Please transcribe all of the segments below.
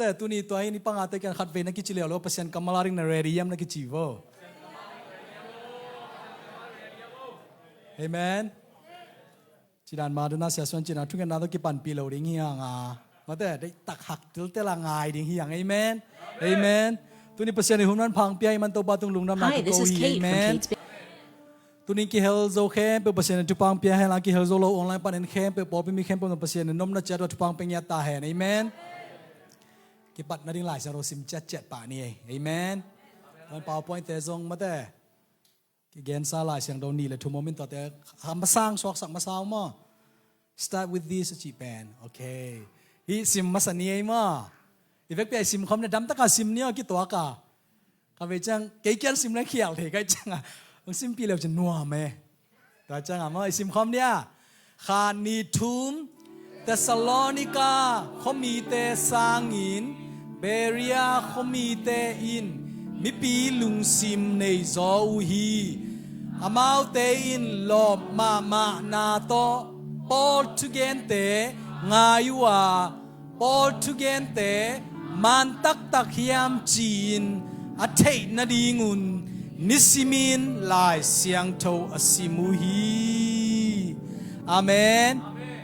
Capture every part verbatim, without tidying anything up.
Te tuni tua hi ni pangate kiang khat vei na kici leu lo, Pasian kammal a ding na ready hiam na kici vo. Amen. Cidan ma duna sia suan cidan thungetna tawh kipanpih lo ding hi hang a, mate, deihtak hak tiltel a ngai ding hi hang. Amen. Amen. Tuni Pasian i hun man phang pia hi man Topa tung lungdamna kiko hi. Amen. Tuni kihel zo khempeuh Pasian in thupha pia hen la, kihel zo lo online panin khempeuh, pawlpi mi khempeuh na Pasian in nomna ciat tua thupha pia ngiat ta hen. Amen. Kipatna ding Lai Siangtho sim ciatciat pah ni ei. Amen. Tua PowerPoint te zong mate, kigensa Lai Siangtho nih le thum om in tuate kha masang suaksak masa maw. Start with this a cih pen. Okay. Hih sim masa ni ei maw. I vekpi a i sim khawm ni a, damtaka sim ni aw, kituaka. Ka vei ciang kei kian sim leng khial thei kai cianga, hong simpih leu cin nuam e. Tua cianga maw, i sim khawm ni a. Khat, nih, thum. Thessalonika khuamite sangin Berea khuamite in mipi lungsim nei zaw uh hi. Amaute in lawp mahmahna tawh Paul thugente ngai uh a, Paul thugente man taktak hiam ci-in a theih nadingun nisimin Lai Siangtho a sim uh hi. Amen.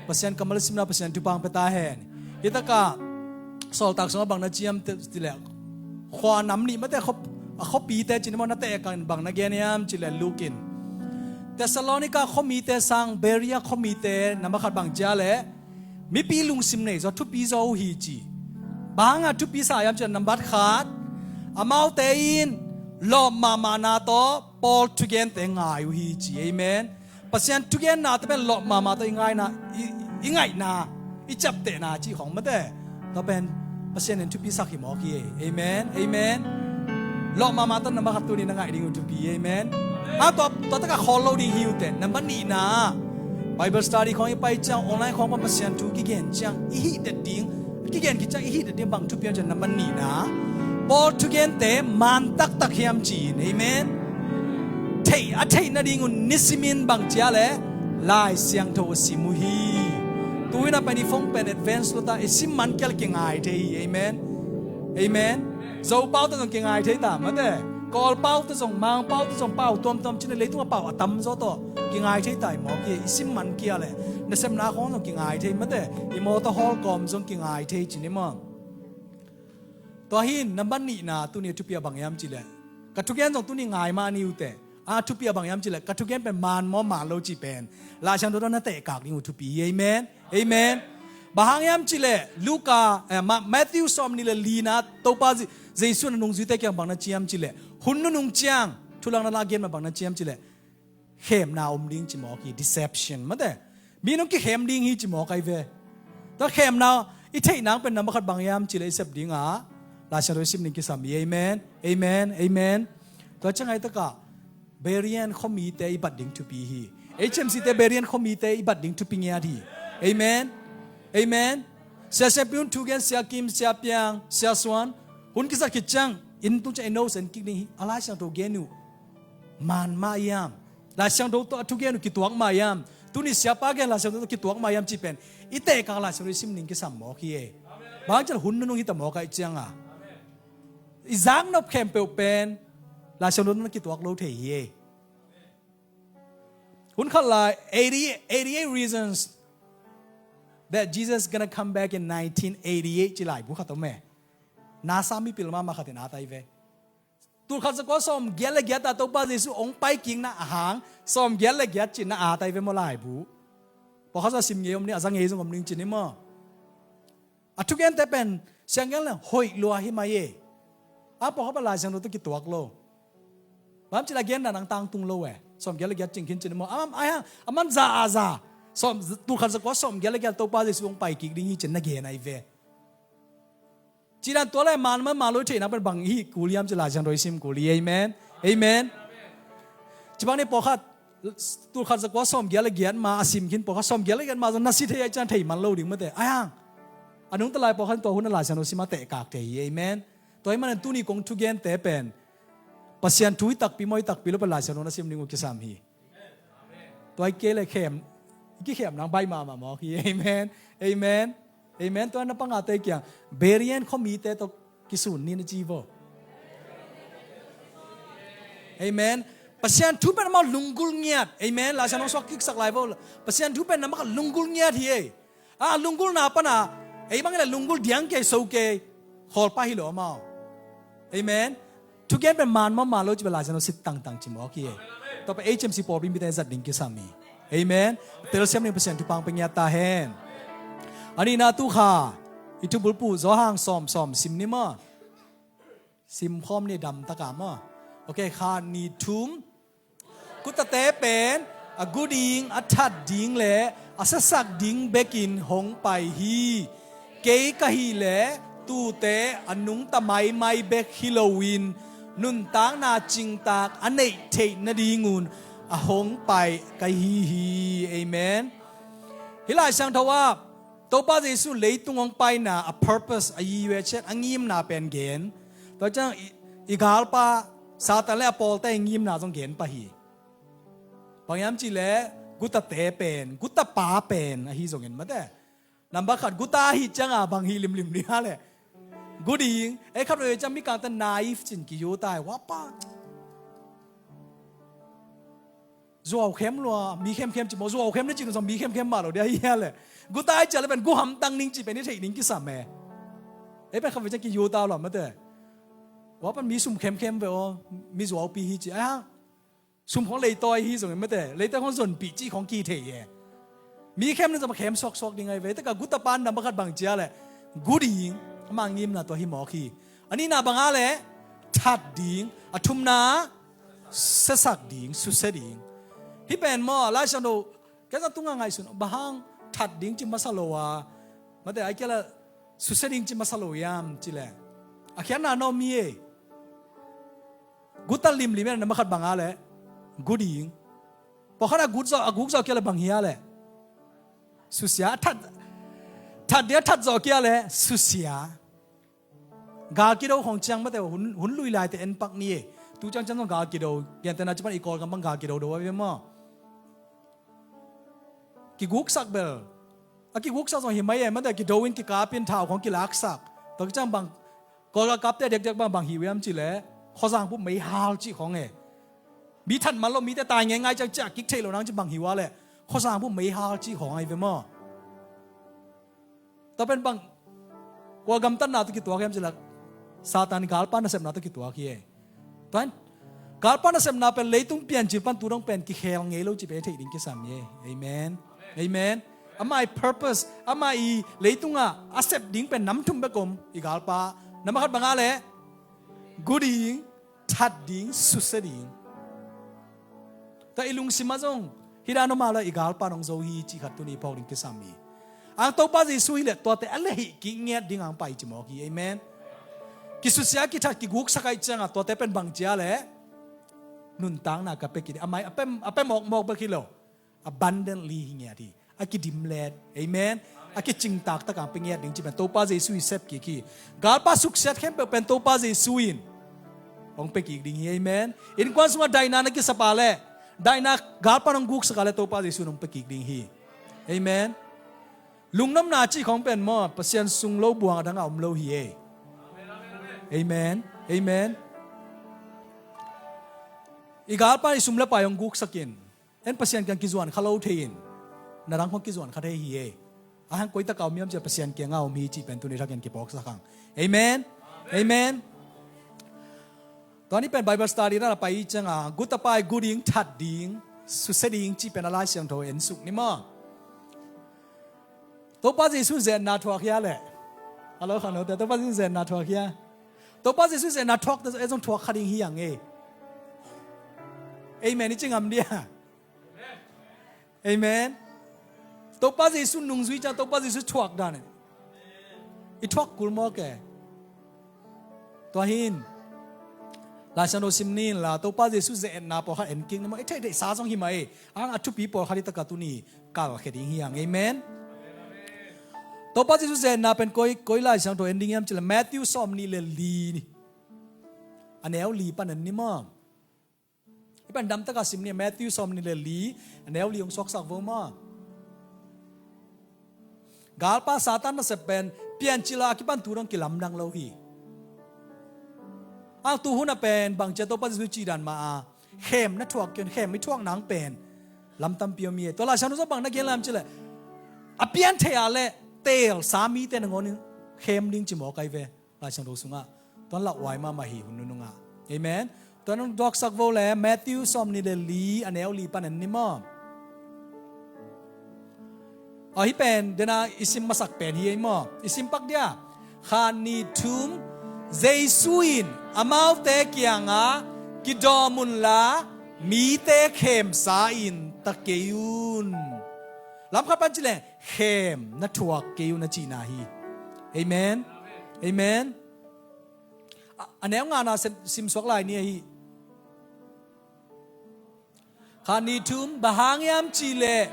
Pasian kammal a simna Pasian thupha pia ta hen. Hitakah Sawltak sungah bang na ciam te, ti leh, khua nam nih mate, khuap-, a khuapite cin maw, na teh kang bang na gen hiam ci leh, Luke in Thessalonika khuamite sang Berea khuamite nambat khat bang cia leh mipi lungsim nei zaw, thupi zaw uh hi ci. Bang hanga thupi sa hiam ci leh, nambat khat, amaute in lawp mahmahna tawh Paul thugente ngai uh hi ci. Amen. Pasian thugenna te pen lawp mahmah tawh i ngaina, i, i ngaihna, i ciaptehna cih khong mate. Tua pen Pasian in thupi sak hi mawk hi. Amen. Amen. Lawp mahmah tawh nambat khat tuni na ngaih ding uh thupi. Amen. A tua, tua takah khawl lo ding hi uh teh. Nambat nihna, Bible study khong i pai ciang, online khong pan Pasian thu kigen ciang i hih det ding, kigen khit ciang i hih det ding bang thupi hiam ci leh, nambat nihna, Paul thugente man taktak hiam ci-in. Amen. Theih, a theih nadingun nisimin bang cia leh Lai Siangtho a sim uh hi. Tu-in a pen i phone pen advance lo ta, i sim man kei leh kingai thei hi. Amen. Amen. Zo pau tawh zong kingai thei ta mate. Kawl pau tawh zong, Mang pau tawh zong, pau tuamtuam cin a, leitungah pau a tamzaw tawh kingai thei ta hi mawk hi. I sim man kei leh nasepna khong zong kingai thei mate. I mawtaw hawl kawm zong kingai thei cin hi maw. Tua hi in nambat nihna tuni a thupi a bang hiam ci leh, ka thugen zong tuni ngai mah ni uh teh. A thupi a bang hiam ci leh, ka thugen pen man maw man lo cih pen Lai Siangtho tawh na tehkak ding uh thupi hi. Amen. Amen. Bang hang hiam ci leh, Luka, eh, Ma-, Matthew sawmnih le lina Topa Je-, Jesu in a nungzuite kiang bang na ciam ci leh, hun nunung ciang thu lang na la gen mah bang na ciam ci leh, khemna om ding ci mawk hi, deception mate. Mi nung kikhem ding hi ci mawk ai ve. Tua khemna i theih nang pen nambat khat bang hiam ci leh, i sep ding a Lai Siangtho i sim ding kisam hi. Amen. Amen. Amen. Tua ciang ai takah Berean khuamite i bat ding thupi hi. H M C te Berean khuamite i bat ding thupi ngiat hi. Amen. Amen. Sia Siapi un thugen, Sia Kim, Sia Piang, Sia Suan, hun kisat khit ciang inn tung ciang i no sen kik ding hi. A Lai Siangtho gen uh man mah hiam? Lai Siangtho tawh a thugen uh kituak mah hiam? Tuni siapa gen Lai Siangtho tawh kituak mah hiam cih pen i tehkak Lai Siangtho i sim ding kisam mawk hi. Bang hang ci leh hun nunung hi ta mawk ai cianga, i zaknop khempeuh pen Lai Siangtho tawh na kituak lo thei hi. Hun khat lai, eighty, eighty-eight reasons that Jesus gonna come back in nineteen eighty-eight ci laibu khat om e. NASA mipil mahmah khat in a tai ve. Tulkhat zakua sawmgiat le giat a Topa Jesu hong paikikna a hang sawmgiat le giat cih na a tai ve maw laibu. Pawlkhat zong a sim ngei om ni, a za ngei zong om ning ci ni maw. A thugente pen sianggen le hoih lua hi mai e. A pawlkhat pen Lai Siangtho tawh kituak lo. Bang hang ci leh a genna nang tangtung lo e. Sawmgiat le giat cing khin ci ni maw. A, a, a, a man za a za. Sawm, tulkhat zakua sawmgiat le giat Topa Jesu hong paikik ding hi ci na gen ai ve. Ci dan tua le man man man lo i theihna pen bang i hih kul hiam ci Lai Siangtho i sim kul hi. Amen. Amen. Ci bang ni pawlkhat tulkhat zakua sawmgiat le giat ma a sim khin, pawlkhat sawmgiat le giat ma zong na si thei ai ciang thei man lo ding mate. Ai hang a nungta lai pawlkhat tua hun a Lai Siangtho sim a tehkak thei hi. Amen. Tua ahih manin tuni kong thugente pen Pasian thu hi takpi maw hi takpi lo pen Lai Siangtho na sim ding uh kisam hi. Tua hi kei le khem, i kikhem nang baih mahmah mawk hi. Amen. Amen. Amen. Tua na pangate kiang Berean khuamite tawh kisun ni na ci vo. Amen. Pasian thu pen amau lunggulh ngiat. Amen. Laisiangtho suak kiksak lai vo. Pasian thu pen na maka lunggulh ngiat hi ei. A lunggulhna pana ei bang ila lunggulh diang kei so kei khawl pah hi lo amau. Amen. Thugen pen man maw man lo ci bel Laisiangtho sit tangtang ci mawk hi ei. Tua pen H M C pawlpi mite zat ding kisam hi. Amen. Telsiam ding Pasian thupha hong pia ngiat ta hen. A nihna tu kha i thubulphuh Zawhang sawm sawm sim ni maw. Sim khawm ni damtak a maw. Ok, khat nih thum. Gutate pen a gu ding, a that ding le a siasak ding bekin hong pai hi. Kei ka hih leh tuute a nungta maimai bek hi loin nuntakna cingtak a neih theih nadingun a hong pai ka hi hi. Amen. Hih Laisiangtho ah Topa Jesu leitung hong paina a purpose, a yiwe chet, a ngimna pen gen. Tua ciang i, i galpa Satan le a pawlte i ngimna zong gen pah hi. Bang hiam cih leh gutate pen, gutapa pen ahi zongin mate. Nambat khat guta ahi cianga bang hi limlim ding a leh gu ding. Ei khat veve ciang mikangte naive cin ki-ut ai wapa. Zuau khem lua mi khemkhem ci maw, zuau khem na ci nung zong mi khemkhem mah lo dia hi a leh. Guta ahi ciang leh pen gu hamtang ning ci pen i theih ning kisam e. Ei pen khat veve ciang ki-ut a lua mate. Wapa mi sum khemkhem ve aw, mi zuaupi hi ci ai hang. Sum khong leitawi hi zong mate, leitawi khong zonpih cih khong kithei e. Mi khem ning zong khem suaksuak ding ahi ve. Taka gutapa nambat khat bang cia leh gu ding, ama ngimna tua hi mawk hi. A nihna bang a leh that ding, a thumna siasak ding, susia ding. Hih pen maw Laisiangtho ken zong tunga ngaihsun bang hang that ding ci masa lo a mate, ai kia leh susia ding ci masa lo hiam cih leh a khiatna na om hi e. Guta limlim e, nambat khat bang a leh gu ding. Pawlkhat a guk zawh, a guk zawh kia leh bang hi a leh susia. That, that dia that zawh kia leh susia. Gal kido khong ciang mate hun, hun lui laite en pak ni e. Tu ciang ciang zong gal kido. Gentehna ci pan i Kawlgam bang gal kido do a ve maw. Kiguksak bel a kiguksak zong hi mai e mate, kido in kikapin thau khong kilaksak. Tua kiciang bang Kawlgam kapte diakdiak bang bang hi uh hiam cih leh khuazang bup meihal cih khong e. Mi that man lo, mite tai ngeingai ciang ciah kik thei lo nang ci bang hi uh a leh khuazang bup meihal cih khong ahi ve maw. Tua pen bang kua gamtatna tawh kituak hiam cih leh Satan galpa nasepna tawh kituak hi e. Tua in galpa nasepna pen leitung piancil pan tu dong pen kikhel ngei lo cih pen i theih ding kisam hi e. Amen. Amen. Ama i purpose, ama i leitungah a sep ding pen nam thum bek om. I galpa nambat khat bang a leh gu ding, that ding, susia ding. Tua i lungsim ah zong hih dan om a leh i galpa nong zo hi cih khat tuni phawk ding kisam hi. Ang Topa Jesu hi leh tuate a leh hih kik ngiat ding ang pai ci mawk hi. Amen. Kisusia, kithat, kiguksak ahih cianga tuate pen bang cia leh nuntakna ka pia kik ding, amai a pia, a pia mawkmawk bek hi lo. Abundantly hi ngiat hi. A kidim let. Amen. A kicingtak tak ang pia ngiat ding cih pen Topa Jesu i sep kik hi. Galpa suksiat khempeuh pen Topa Jesu in hong pia kik ding hi. Amen. Innkuan sungah daihna na kisap a leh daihna galpa nong guksak a leh Topa Jesu in hong pia kik ding hi. Amen. Lungnopna cih khong pen maw Pasian sung lo buang a dang a om lo hi e. Amen. Amen. I galpa i sum le pai hong guksak in en Pasian kiang kizuan kha lo thei in, na dang khong kizuan kha thei hi e. A hang koi tak a om hiam cih leh Pasian kiangah om hi cih pen tuni thak in kiphawksak ang. Amen. Amen. Tua ni pen Bible study na pai cianga gutapa i gu ding, that ding, susia ding cih pen a Lai Siangtho en suk ni maw. Topa Jesu zetna thuak hia leh? Hello, hello, Topa Jesu zetna thuak hia? Topa Jesu zetna thuak te zong thuak kha ding hi ang e. Amen i ci ngam dia? Amen. Topa Jesu nungzui ciang Topa Jesu thuak dan i thuak kul mawk e. Tua hin Lai Siangtho sim ni in la, Topa Jesu zetna pawlkhat en kik ni maw. I theihtheihsa zong hi mah e. Ang a thupi pawlkhat i taka tuni kalkhia ding hi ang. Amen. Topa Jesu zetna pen koi, koi Lai Siangtho en ding hiam cih leh Matthew sawm nih le li ni. A neu li pan en ni maw. I pan damtaka sim ni, Matthew sawm nih le li, a neu li hong suaksak vo maw. Galpa Satan nasep pen piancil a kipan thu dong kilamdang lo hi. Ang tu hun a pen bangci a Topa Jesu cih dan mah a khem na thuak kei un, khem i thuak nang pen lam tampi om hi. Tua Lai Siangtho sung bang na gen lam cileh a pian thei a le teel sa mite nangawn in khem ding ci mawk ai ve. Lai Siangtho sungah tuan lauhuai mahmah hi hun nunungah. Amen. Tuan nung dawksak vo le Matthew sawmnih le li a neu li pan en ni maw? Ahi pen dena i sim masak pen hi ei maw? I sim pak dia. Khat ni thum, Jesu in amaute kiangah kidawm unla mite khemsa in ta kei un. Lamkhat pan cileh khem na thuak kei un a cihna hi. Amen. Amen. A, a neu ngana sim, simsuak lai ni ahi. Khat ni thum, bang hang hiam cihleh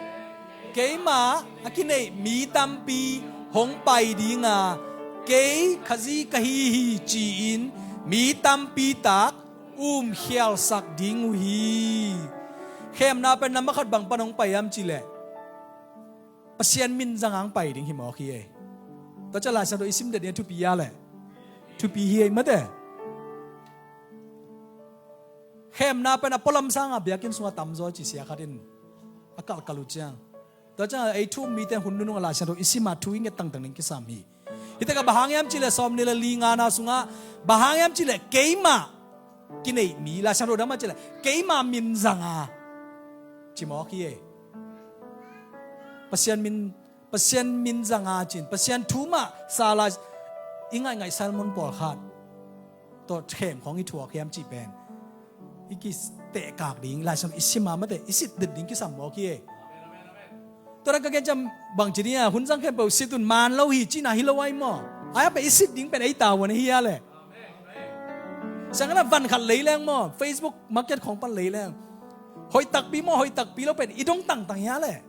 keimah a kineih mi tampi hong pai dinga kei Khazih ka hi hi ci-in mi tampi tak umkhialsak ding uh hi. Khemna pen nambat khat bang pan hong pai hiam cihleh Pasian min zanga hong pai ding hi mawk hi ei. Tua ciang Lai Siangtho i sim det ni a thupi a leh thupi hi ei mate. Khemna pen a pualam sanga biakinn sungah tamzaw ci sia khat in a kalkal uh ciang. Tua ciang ei thu-um mite hun nunung a Lai Siangtho i sima thu i nget tangtang ding kisam hi. Hitakah bang hang hiam cihleh sawmnih le li ngana sungah bang hang hiam cihleh keimah kineih mi Lai Siangtho dang mah cihleh keimah min zanga ci mawk hi ei. Pasian min Pasian min zanga cin Pasian thu mah sala i ngaihngaih sermon pawlkhat tawh khem khawng i thuak hiam cih pen i kitehkak ding Lai Siangtho i sima mate i sit det ding kisam mawk hi ei. Tua dan ka gen ciang bang ci ding a hun zang khempeuh sit un man lo hi cihna hi lo ai maw? Ai a pen i sit ding pen ei tavuan hi a leh. Siang a van khat lei leng maw? Facebook market khawng pan lei leng hoih takpi maw hoih takpi lo pen i dong tangtang hi a leh.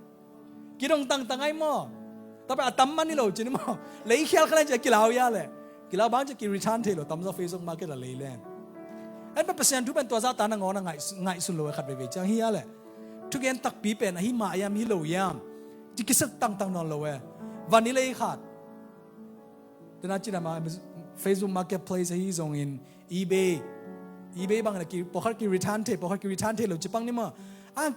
Kidong tangtang ai maw? Tua pen a tam man hi lo cin maw? Lei khial kha leng ci a kilau hi a leh. Kilau bang ci ki return thei lo tamzaw Facebook market a lei leng. En pen Pasian thu pen tua zahta nangawn a ngaih, ngaihsun lo e khat veivei ciang hi a leh. Thugen takpi pen ahi mah hiam hi lo hiam ci kisit tangtang nawn lo e. Van i lei khat. Tena cina ma Facebook marketplace ahi zongin eBay, eBay bang na ki pawlkhat ki return thei pawlkhat ki return thei lo ci pang ni maw? A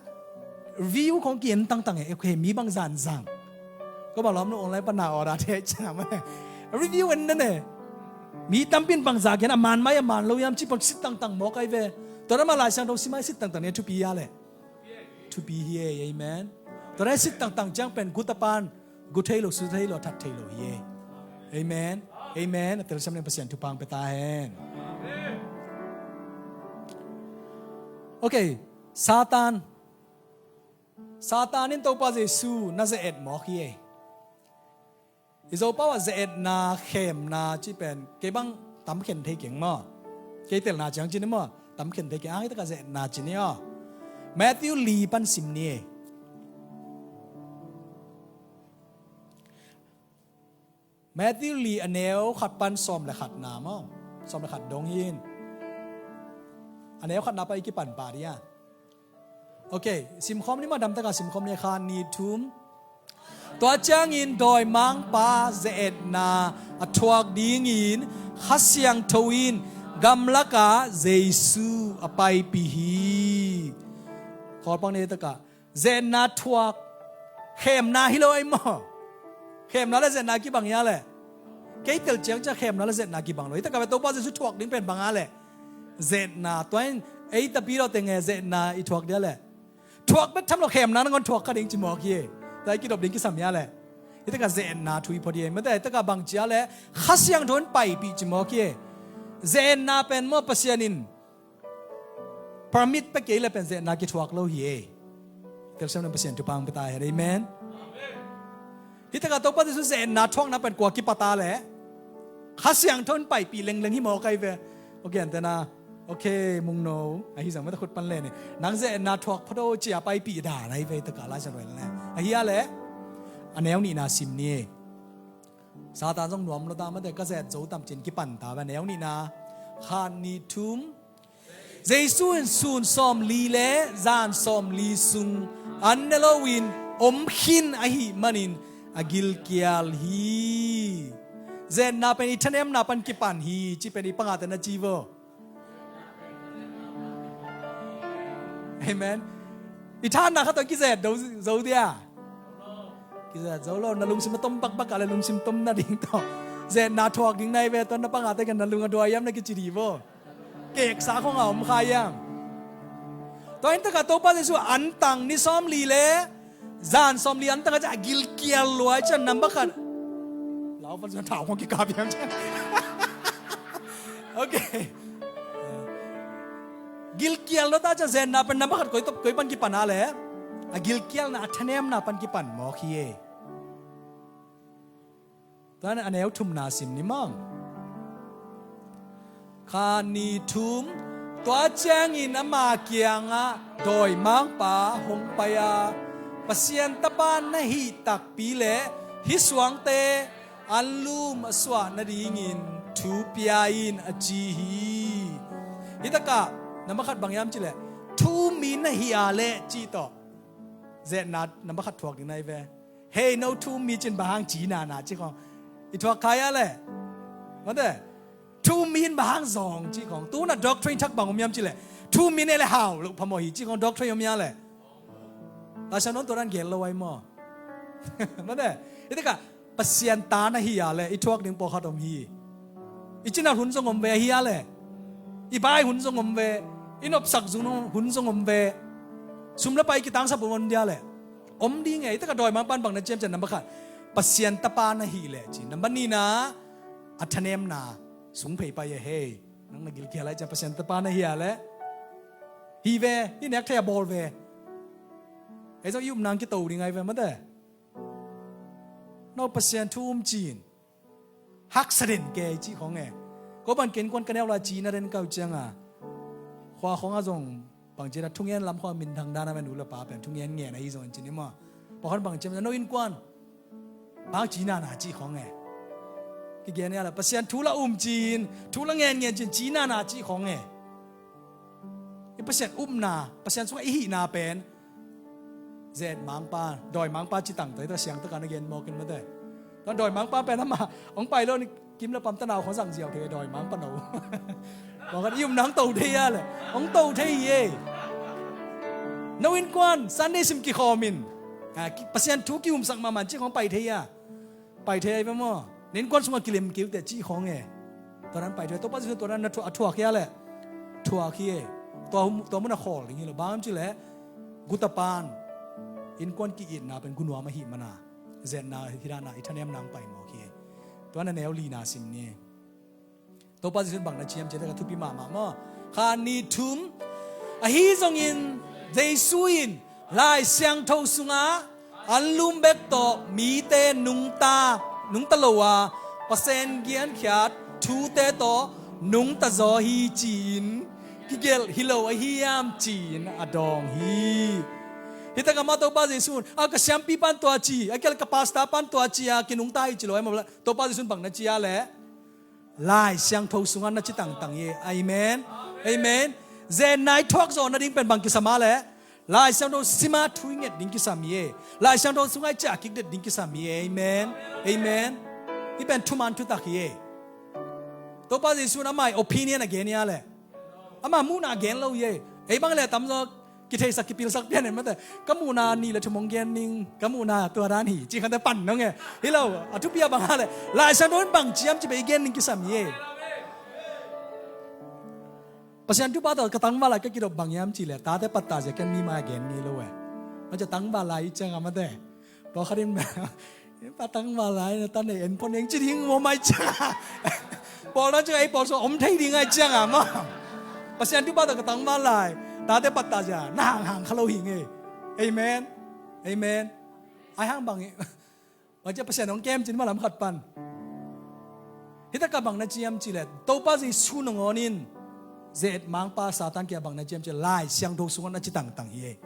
review khawng ki en tangtang e. Okay, mi bang zan zang ko bang lawm no online pan na order thei cina ma review en na ne. Mi tampi in bang za gen a man mai a man lo hiam ci pang sit tangtang mawk ai ve. Tua na ma Lai Siangtho sim ai sit tangtang ni a thupi a leh. Thupi hi ei. Amen. Tua na sit tangtang ciang pen guta pan gu thei lo, su thei lo, that thei lo hi ei. Amen. Amen. A telsiam ning Pasian thupha hong pia ta hen. Okay. Satan. Satan in Topa Jesu na ze-et mawk hi ei. I Zopau ah ze-etna khemna cih pen kei bang tam khen thei keng maw? Kei telna ciang cin i maw? Tam khen thei keng a, hitakah ze-etna cin i aw. Matthew li pan sim ni ei. Matthew li a neu khat pan sawm le khatna maw? Sawm le khat dong hi in. A neu khatna pan i kipan pah dih a. Okay, simkhawm ni maw, damtaka simkhawm ni, khat ni thum. Tua ciangin dawimangpa ze-etna a thuak dingin Kha Siangtho in gamlakah Jesu a paipih hi. Khawlpang ni taka ze-etna thuak khemna hi lo ai maw? Khemna le ze-etna kibang hia le? Kei tel ciang ciang khemna le ze-etna kibang lo. Hita ka ve Topa Jesu thuak ding pen bang a le? Ze-etna. Tua in ei tapi lo teng e ze-etna i thuak dia le? Thuak bek tham lo khemna nangawn thuak kha ding ci mawk hi e. Tua i kidop ding kisam hia le? Hita ka ze-etna thu i phot hi e. Mate hita ka bang cia le? Kha Siangtho in paipih ci mawk hi e. Ze-etna pen maw Pasian in permit pia kei le pen ze-etna kithuak lo hi e. Telsiam ning Pasian thupha hong pia ta hen. Amen. Hita ka Topa Jesu ze-etna thuakna pen kua kipat a le? Kha Siangtho in paipih lengleng hi mawk ai ve. Okay, antena. Okay, mungno. Ahi zang mata khut pan le ni. Nang ze-etna thuak phot o ci a paipih dan ai ve hita ka Lai Siangtho le. Ahi a le? A neu nihna sim ni e. Satan zong nuam lo ta mate ka ze-et zo tam cin kipan ta ve. A neu nihna. Khat ni thum. Jesu in sun sawmli le zan sawmli sung an ne loin om khin ahih manin a gilkial hi. Zetna pen i thanemna pan kipan hi, ci pen i pangate na ci vo. Amen. I thanna khat tawh kizet do zo dia. Kizet zo lo, na lungsim a tom bakbak a le lungsim tom nading tawh zetna thuak ding na hi ve, tua na pangate kan na lung a duai hiam na kici di vo. Keksa khong a om kha hiam. Tua in taka Topa Jesu antang ni sawmli le zan sawmli antang a ci a gilkial lua cian number khat. Lau pan zan thau khong kikap hiam cian. Okay. Gilkial lua ta cian zetna pen number khat koi top koi pan kipan a le. A gilkialna a thanemna pan kipan mawk hi e. Tua a neu thumna sim ni mawng. Kha ni thum, tua ciangin ama kiangah dawimangpa hong pai a, Pasian tapa na hih takpi le hih suangte anlum a suah nadingin thu pia in a ci hi. Hitakah number khat bang hiam cileh, thu-um mi na hih a leh ci tawh zetna number khat thuak ding na hi ve. Hei, no thu-um mi cin bang hang ci nana ci khong i thuak khai a leh, mate, thu-um mi in bang hang zawng ci khong. Tuna doctrine thak bang om hiam cileh, thu-um mi ne le hau lo phamawh hi ci khong doctrine om hia leh. Laisiangtho tua dan gen lo ai maw? Mate, hitakah Pasian ta na hih a leh i thuak ding pawlkhat om hi. I cinat hun zong om ve ahi a leh, i bai hun zong om ve, i nopsak zung hun zong om ve. Sum le pai kitangsap om dia leh om ding e. Hitakah dawimangpan bang na ciam cian number khat, Pasian tapa na hih leh ci. Number nihna, a thanemna sung phei pai e. Hei, nang na gilkial lai cian Pasian tapa na hih a leh, hi ve, i nek thei a bawl ve. Ei zong i upna ang kito ding ai ve, mate. No Pasian thu-um cin haksa den kei ci khong e. Ko ban ken kuan ka neu lai cina den kau cianga, khua khong a zong bang cina thungen lam khong minthang dana men u le pa pen thungen ngen ahi zong in cin i maw. Pawkhan bang cina no in kuan bang cina na ci khong e. Kigen ia la Pasian thu la um cin, thu la ngen ngen cin, cina na ci khong e. I Pasian upna, Pasian sungah i hihna pen zetmangpa, dawimangpa ci tangtang, i ta siangtaka na gen mawk in mate. Tua dawimangpa pen ama hong pai lo ni, kim le pam tanau khong zang ziau thei dawimangpa no. Bawk khat i upna hong to thei a le, hong to thei hi e. No innkuan Sunday sim kikhawm in, a, ki-, Pasian thu ki-umsak mahmah ci khong pai thei a. Pai thei ahi ve maw? Na innkuan sungah kilem kei uh teh cih khawng e. Tua dan pai thei. Topa Jesuh tua dan a thuak, a thuak hi a leh. Thuak hi e. Tua, tua mun a khawl ding hi lo. Bang hang hiam cih leh, guta pan innkuan ki-itna pen gunuam ahih mana, zetna hi dan a i thanemna hong pai mawk hi. Tua na neu lina sim ni. Topa Jesuh in bang na ci hiam cih leh ka thupi mahmah maw. Kha ni thum. Ahi zongin Jesuh in Lai Siangtho sungah anlum bek tawh mite nungta, nungta lo a, Pasian genkhiat thute tawh nungta zaw hi ci-in kigelh hi lo ahi hiam ci-in a dawng hi. Hitakah mah Topa Jesuh in, a, ka siampi pan tua ci, a kial ka pastor pan tua ci a kinungta hi ci lo ahi maw. Topa Jesuh in bang na ci a leh, Lai Siangtho sungah na ci tangtang hi. Amen. Amen. Zetna i thuak zawh nading pen bang kisam a leh, Lai Siangtho simah thu i nget ding kisam hi. Lai Siangtho sungah i ciah kik det ding kisam hi. Amen. Amen. Hih pen thuman thutak hi. Topa Jesuh in ama opinion a gen hi a leh, ama muhna a gen lo hi. Ei bang leh tamzaw kitheisak, kipilsak pian en mate. Ka muhna nih le thum hong gen ning, ka muhna tua dan hi, cih khante pan nong e. Hi lo, a thupi a bang a leh, Lai Siangtho in bang ci hiam cih pen i gen ning kisam hi. Pasian thupha tawh ka tangval lai ka kidop bang hiam cih leh, tate patta zia ken mi mai a gen ngei lo e. Maw, cia tangval lai i ciang a mate. Pawlkhat in, pa tangval lai na ta nei en pho neng ci ding maw mai ciang a. Pawl na ciang a ei pawl sung om thei ding a i ciang a maw. Pasian thupha tawh ka tangval lai, tate patta zia na hanghang kha lo hi ngei. Amen. Amen. Ai hang bang hi. Bang cia Pasian hong kem cin malam khat pan. Hitakah bang na ci hiam cih leh, Topa Jesuh nangawn in zetmangpa Satan kiang bang na ci hiam cih leh, Lai Siangtho sungah na ci tangtang hi.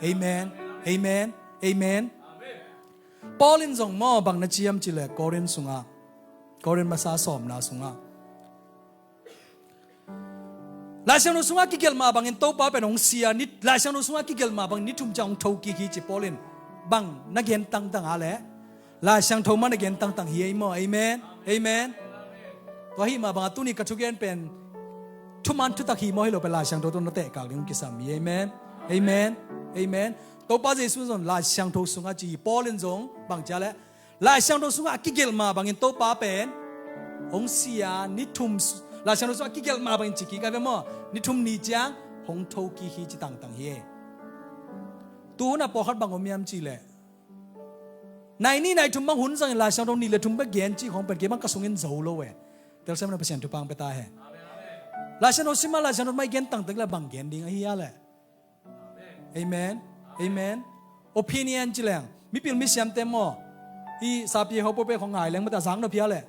Amen. Amen. Amen. Paul in zong maw bang na ci hiam cih leh, Korin sungah, Korin masa sawmna sungah, Lai Siangtho sungah kigelh mah bangin Topa pen hong si a, ni, Lai Siangtho sungah kigelh mah bangin ni thum ciang hong thokik hi ci Paul in bang na gen tangtang a leh, Lai Siangtho man a gen tangtang hi ei maw. Amen. Amen. Tua hi mah bangah tuni ka thugen pen thuman thutak hi maw hi lo pen Lai Siangtho tawh na tehkak ding hong kisam hi. Amen. Amen. Amen. Topa Jesu zong Lai Siangtho sungah ci hi. Paul in zong bang ci a leh Lai Siangtho sungah a kigelh mah bangin Topa pen hong si a ni thum su-, Lai Siangtho sungah a kigelh mah bangin ci kik a ve maw, ni thum ni ciang hong tho kik hi ci tangtang hi. Tuhun a pawlkhat bang om hiam cih leh nai nih nai thum bang hun zangin Lai Siangtho nih le thum bek gen cih khong pen kei bang ka sungin zo lo e. Telsiam na Pasian thupha hong pia ta hen. Lai Siangtho sim a Lai Siangtho mah i gen tangtang leh bang gen ding ahi a leh. Amen. Amen. Opinion ci leng mipil misiamte maw, i sapi ho pope khong ngai leng mate a zak nop hi a leh.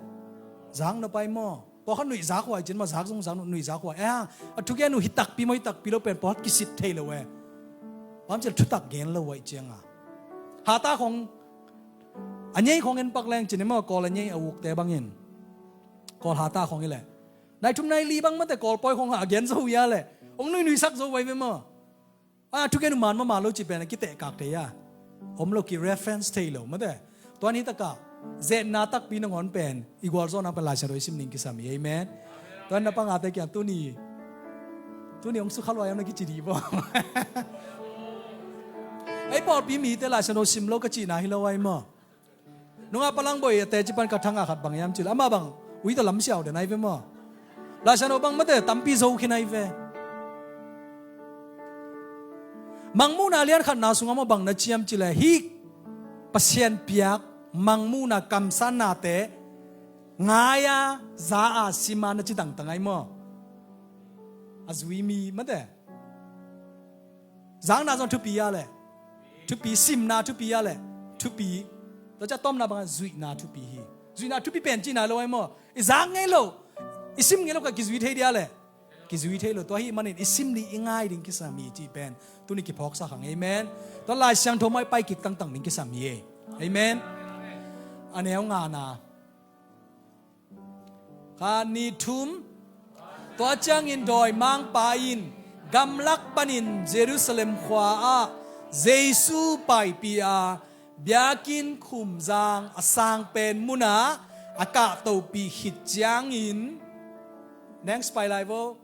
Zak nop ai maw. Pawlkhat nuih zak huai cin maw, zak zong zak nop, nuih zak huai. Eh, a thugen uh hi takpi maw hi takpi lo pen pawlkhat kisit thei lo e. Bang cil thutak gen lo huai cianga hata khong a nyei khong en pak leng cin maw, Kawl a nyei a ukte bangin Kawl hata khong hi leh nai thum nai li bang mate Kawl pawi khong a gen zo hi a leh hong nuih nuihsak zo huai ve maw. A thugen uh man mah man lo cih pen a kitehkak thei a om lo, ki reference thei lo mate. Tua ni takah zetna takpi nangawn pen i gualzawhna pen Lai Siangtho i sim ding kisam hi. Amen. Tua na pangate kiang tuni, tuni hong sukha luai am na kici dih baw. Ei pawlpi mite Lai Siangtho sim lo ka cihna hi lo ai maw. Nungah Palangboi a teci pan ka thangah khat bang hiam cih leh amah bang ui tawh lam siau den ai ve maw. Lai Siangtho bang mate tampi zo khin ai ve. Mangmuhna lian khatna sungah maw bang na ci hiam cih leh hih Pasian piak mangmuhna kamsannate ngai a za a sim a na ci tangtang ai maw. A zui mi mate. Zakna zong thupi a leh thupi, simna thupi a leh thupi. Tua ciang a tawpna bangah zuihna thupi hi. Zuihna thupi pen cihna lo ai maw. I zak ngei lo, i sim ngei lo ka kizui thei dia leh kizui thei lo. Tua ahih manin i sim ding i ngai ding kisam hi cih pen tuni kiphawksak hang. Amen. Tua Lai Siangtho mah i pai kik tangtang ding kisam hi. Amen. A neu ngana. Kha ni thum. Tua ciangin dawimangpa in gamlak panin Jerusalem khua-ah Jesu paipih a, biakinn khumzang a sang pen munah a kahtohpih khit ciangin, next pai lai vo.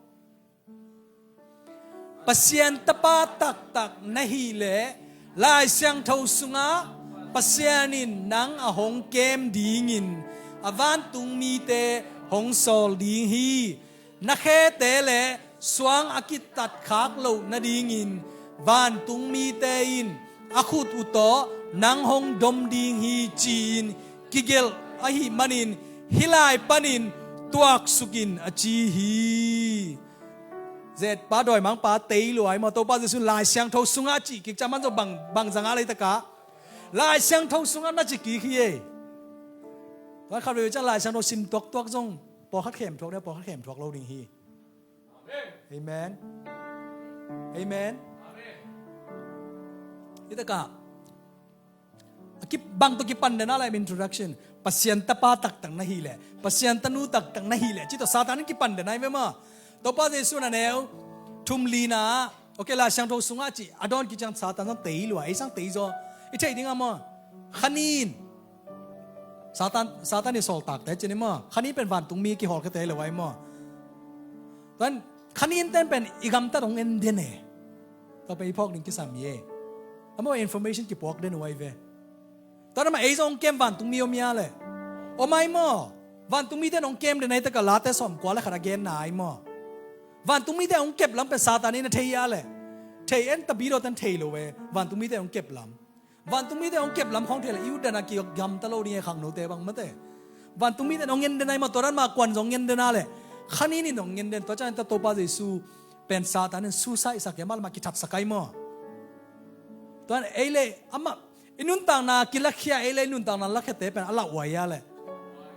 Pasian Tapa taktak na hih leh Lai Siangtho sungah Pasian in nang a hong kem dingin a vantungmite hong sawl ding hi. Na khete le suang a kitatkhak loh nadingin vantungmite in a khut uh tawh nang hong dom ding hi, ci-in kigelh ahih manin hih lai panin tuaksuk in a ci hi. Zetpa dawimangpa tei lua hi maw. Topa Jesu Lai Siangtho sungah cih kik ciang man zong bang, bang zanga leitakah Lai Siangtho sungah na ci kik hi ei. Tua khat veve ciang Lai Siangtho sim tuaktuak zong pawlkhat khem thuak ding, pawlkhat khem thuak lo ding hi. Amen. Amen. Hitakah a kibang tawh kipan den a lai introduction. Pasian Tapa taktak na hih leh, Pasian Tanu taktak na hih leh, cih tawh Satan in kipan den a hi ve maw. Topa Jesu na neu thum lina, okay, Lai Siangtho sungah cih a dawn kiciang Satan sang tei lua, ei sang tei zaw. I theih dingah maw, khanin Satan, Satan i sawltakte cin i maw, khanin pen vantungmi kihawlkhiate lo ai maw. Tuan khanin ten pen i gamtat hong en den e. Tua pen i phawk ding kisam hi e. Amau information kipuak den uh ai ve. Tua namah ei zong hong kem vantungmi om hia leh? Om ai maw. Vantungmite in hong kem den ai takah Late sawmkua le khat a genna ai maw. Vantungmite hong kep lam pen Satan in a thei hia leh? Thei en, tabidaw ten thei lo e. Vantungmite hong kep lam. Vantungmite hong kep lam khawng thei leh i utdan a kigamta lo ding e, khangnote bang mate. Vantungmite in hong en den ai maw, tua dan mah kuan zong hong en den a leh. Khanin in hong en den, tua ciangin Topa Jesu pen Satan in suicide sak e, amah le amah kithatsak ai maw. Tua ei le amah i nuntakna kilakhia, ei le i nuntakna lakhiate pen a lauhuai a leh.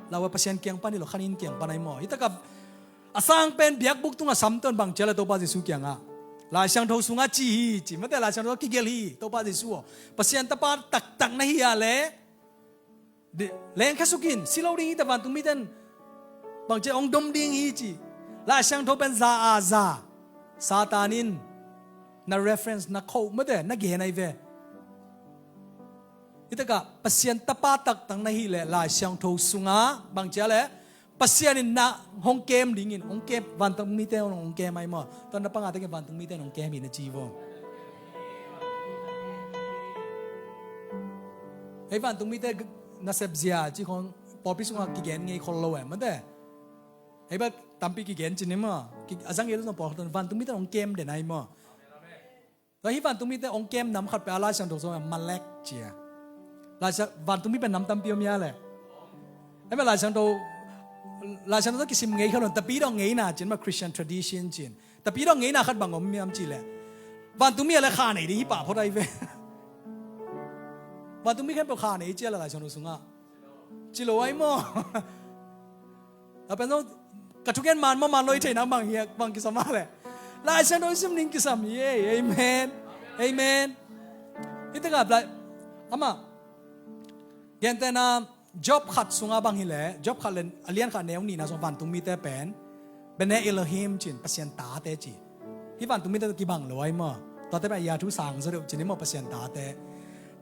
Lauhuai Pasian kiang pan hi lo, khanin kiang pan ai maw. Hitakah a sang pen biakbuk tungah samte un bang ci a leh Topa Jesu kiangah Lai Siangtho sungah ci hi ci mate, Lai Siangtho kigelh hi. Topa Jesu aw, Pasian Tapa taktak na hih a leh lengkhia suk in, si lo ding hi ta, vantungmite in bang ci a hong dom ding hi ci. Lai Siangtho pen za a za Satan in na reference, na quote mate, na gen ai ve. Hih takah Pasian tapa taktak na hih leh Lai Siangtho sungah bang ci a leh, Pasian in na hong kem dingin, hong kem, vantungmite hong kem ahi maw? Tua na pangate ken vantungmite hong kem hi na ci vaw. Hei vantungmite nasep zia ci khong pawlpi sungah kigen ngei khol lo eh, mate. Hei ba tampi kigen ci ni maw. A zang ngei lo zong pawlkhat vantungmite hong kem den ahi maw? Tua hih vantungmite hong kem nam khat peuh a Lai Siangtho sungah Malek ci a. Lai Siang, vantungmi pen nam tampi om hia leh. Hei ba Lai Siangtho, Lai Siangtho kisim ngei khat lo, tapi dong ngeina ci in maw, Christian tradition ci in. Tapi dong ngeina khat bang om hiam ci leh, vantungmi a leh kha nei ding hi pah phot ahi ve. Vantungmi khempeuh kha nei ci a leh Lai Siangtho sungah. Ci lo ahi maw? A pen zong ka thugen man maw, man lo i theih nang bang hiam, bang kisam a leh. Lai Siangtho i sim ding kisam hi ei. Amen. Amen. Hih takah Lai, amah gentehna Job khat sungah bang hi leh, Job khat leh a lian khat a neu nihna sungah vantungmite pen B'nai Elohim ci in, Pasian tate ci. Hih vantungmite tawh kibang lo ahi maw? Tuate pen a thu sang zaw deuh ci ni maw, Pasian tate.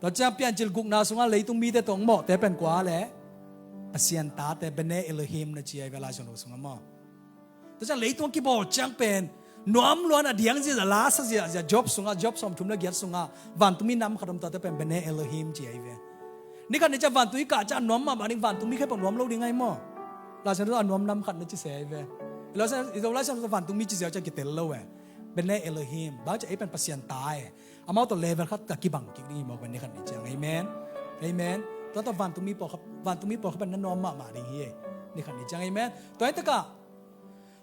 Tua ciang Piancil gukna sungah leitung mite tawh hong mawhte pen kua leh, Pasian tate, B'nai Elohim na ci ahi ve Lai Siangtho sungah maw? Tua ciang leitung a kibawl ciang pen nuam luan a diang ziahziah, lasa ziahziah, Job sungah, Job sawmthum le giat sungah vantungmi nam khat om, tuate pen B'nai Elohim ci ahi ve. Ni khat ni ciang vantungmi kah ciang a nuam mahmah ding, vantungmi khempeuh nuam lo ding ahi maw? Lai Siangtho a nuam nam khat na ci se ahi ve. I Lai Siangtho, i Lai Siangtho vantungmi ci ziau ciang kitel lo eh. B'nai Elohim, bang ciang ei pen Pasian ta eh. Amau tawh level khat ka kibang kik ding hi mawk pen ni khat ni ciang. Amen. Amen. Tua tawh vantungmi pawlkhat, vantungmi pawlkhat pen na nuam mahmah ding hi eh. Ni khat ni ciang. Amen. Tua hi takah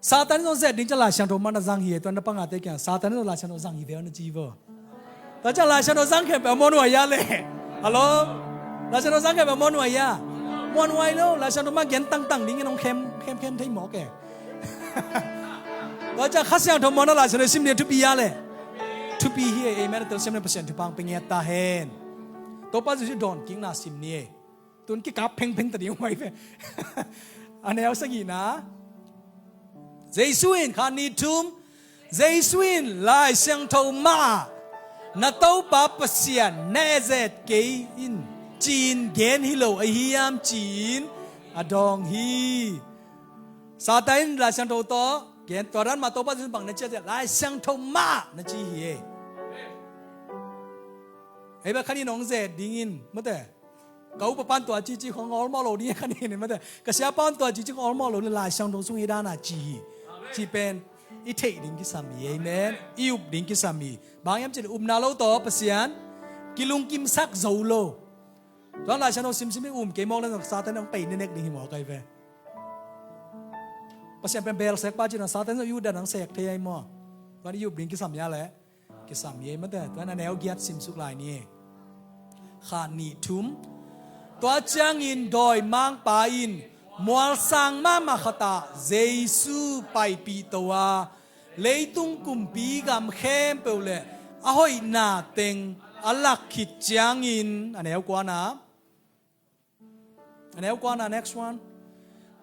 Satan in zong zet ding ciang Lai Siangtho mah na zang hi eh. Tua na pangate kiang Satan in zong Lai Siangtho zang hi ve na ci vaw. Tua ciang Lai Siangtho zang khempeuh a muanhuai a leh. Hello? Lai Siangtho zang khempeuh a muanhuai a. Muanhuai lo. Lai Siangtho mah gen tangtang dingin hong khem, khem, khem thei mawk eh. Tua ciang Kha Siangtho muanna Lai Siangtho sim ding thupi a leh. Thupi hi eh. Amen. Tel siam na Pasian thupha hong pia ngiat ta hen. Topa Jesu dawn kikna sim ni eh. Tun kikap phengpheng ta ding huai ve. A neu sagihna. Jesu in kha ni thum. Jesu in Lai Siangtho mah ah na Topa Pasian na ezet kei in ci-in gen hi lo ahi hiam ci-in a dawng hi. Satan in Lai Siangtho tawh gen, tua dan mah Topa Jesu bang na ci a, Lai Siangtho mah na ci hi eh. Ei ba khanin hong zet dingin mate. Ka upa pan tua cici khong awlmawh lo ding khanin mate. Ka siapa pan tua cici khong awlmawh lo le Lai Siangtho sung hi dana ci hi. Ci pen i theih ding kisam hi. Amen. I up ding kisam hi. Bang hiam cih leh upna lo tawh Pasian kilungkimsak zo lo. Tuan Lai Siangtho simsim i um kei mawk le Satan hong pei nenek ding hi mawk ahi ve. Pasian pen bel sek pa cih na Satan zong i up dan hong sek thei ahi maw? Tuan i up ding kisam hia leh. Kisam hi ei mate, tua na neu giat simsuk lai ni. Khat nih thum. Tua ciangin dawimangpa in mualsang mahmah khatah Jesu paipih to a, leitung kumpi gam khempeuh le a hoihna teng a lak khit ciangin, a neu kuana. A neu kuana, next one.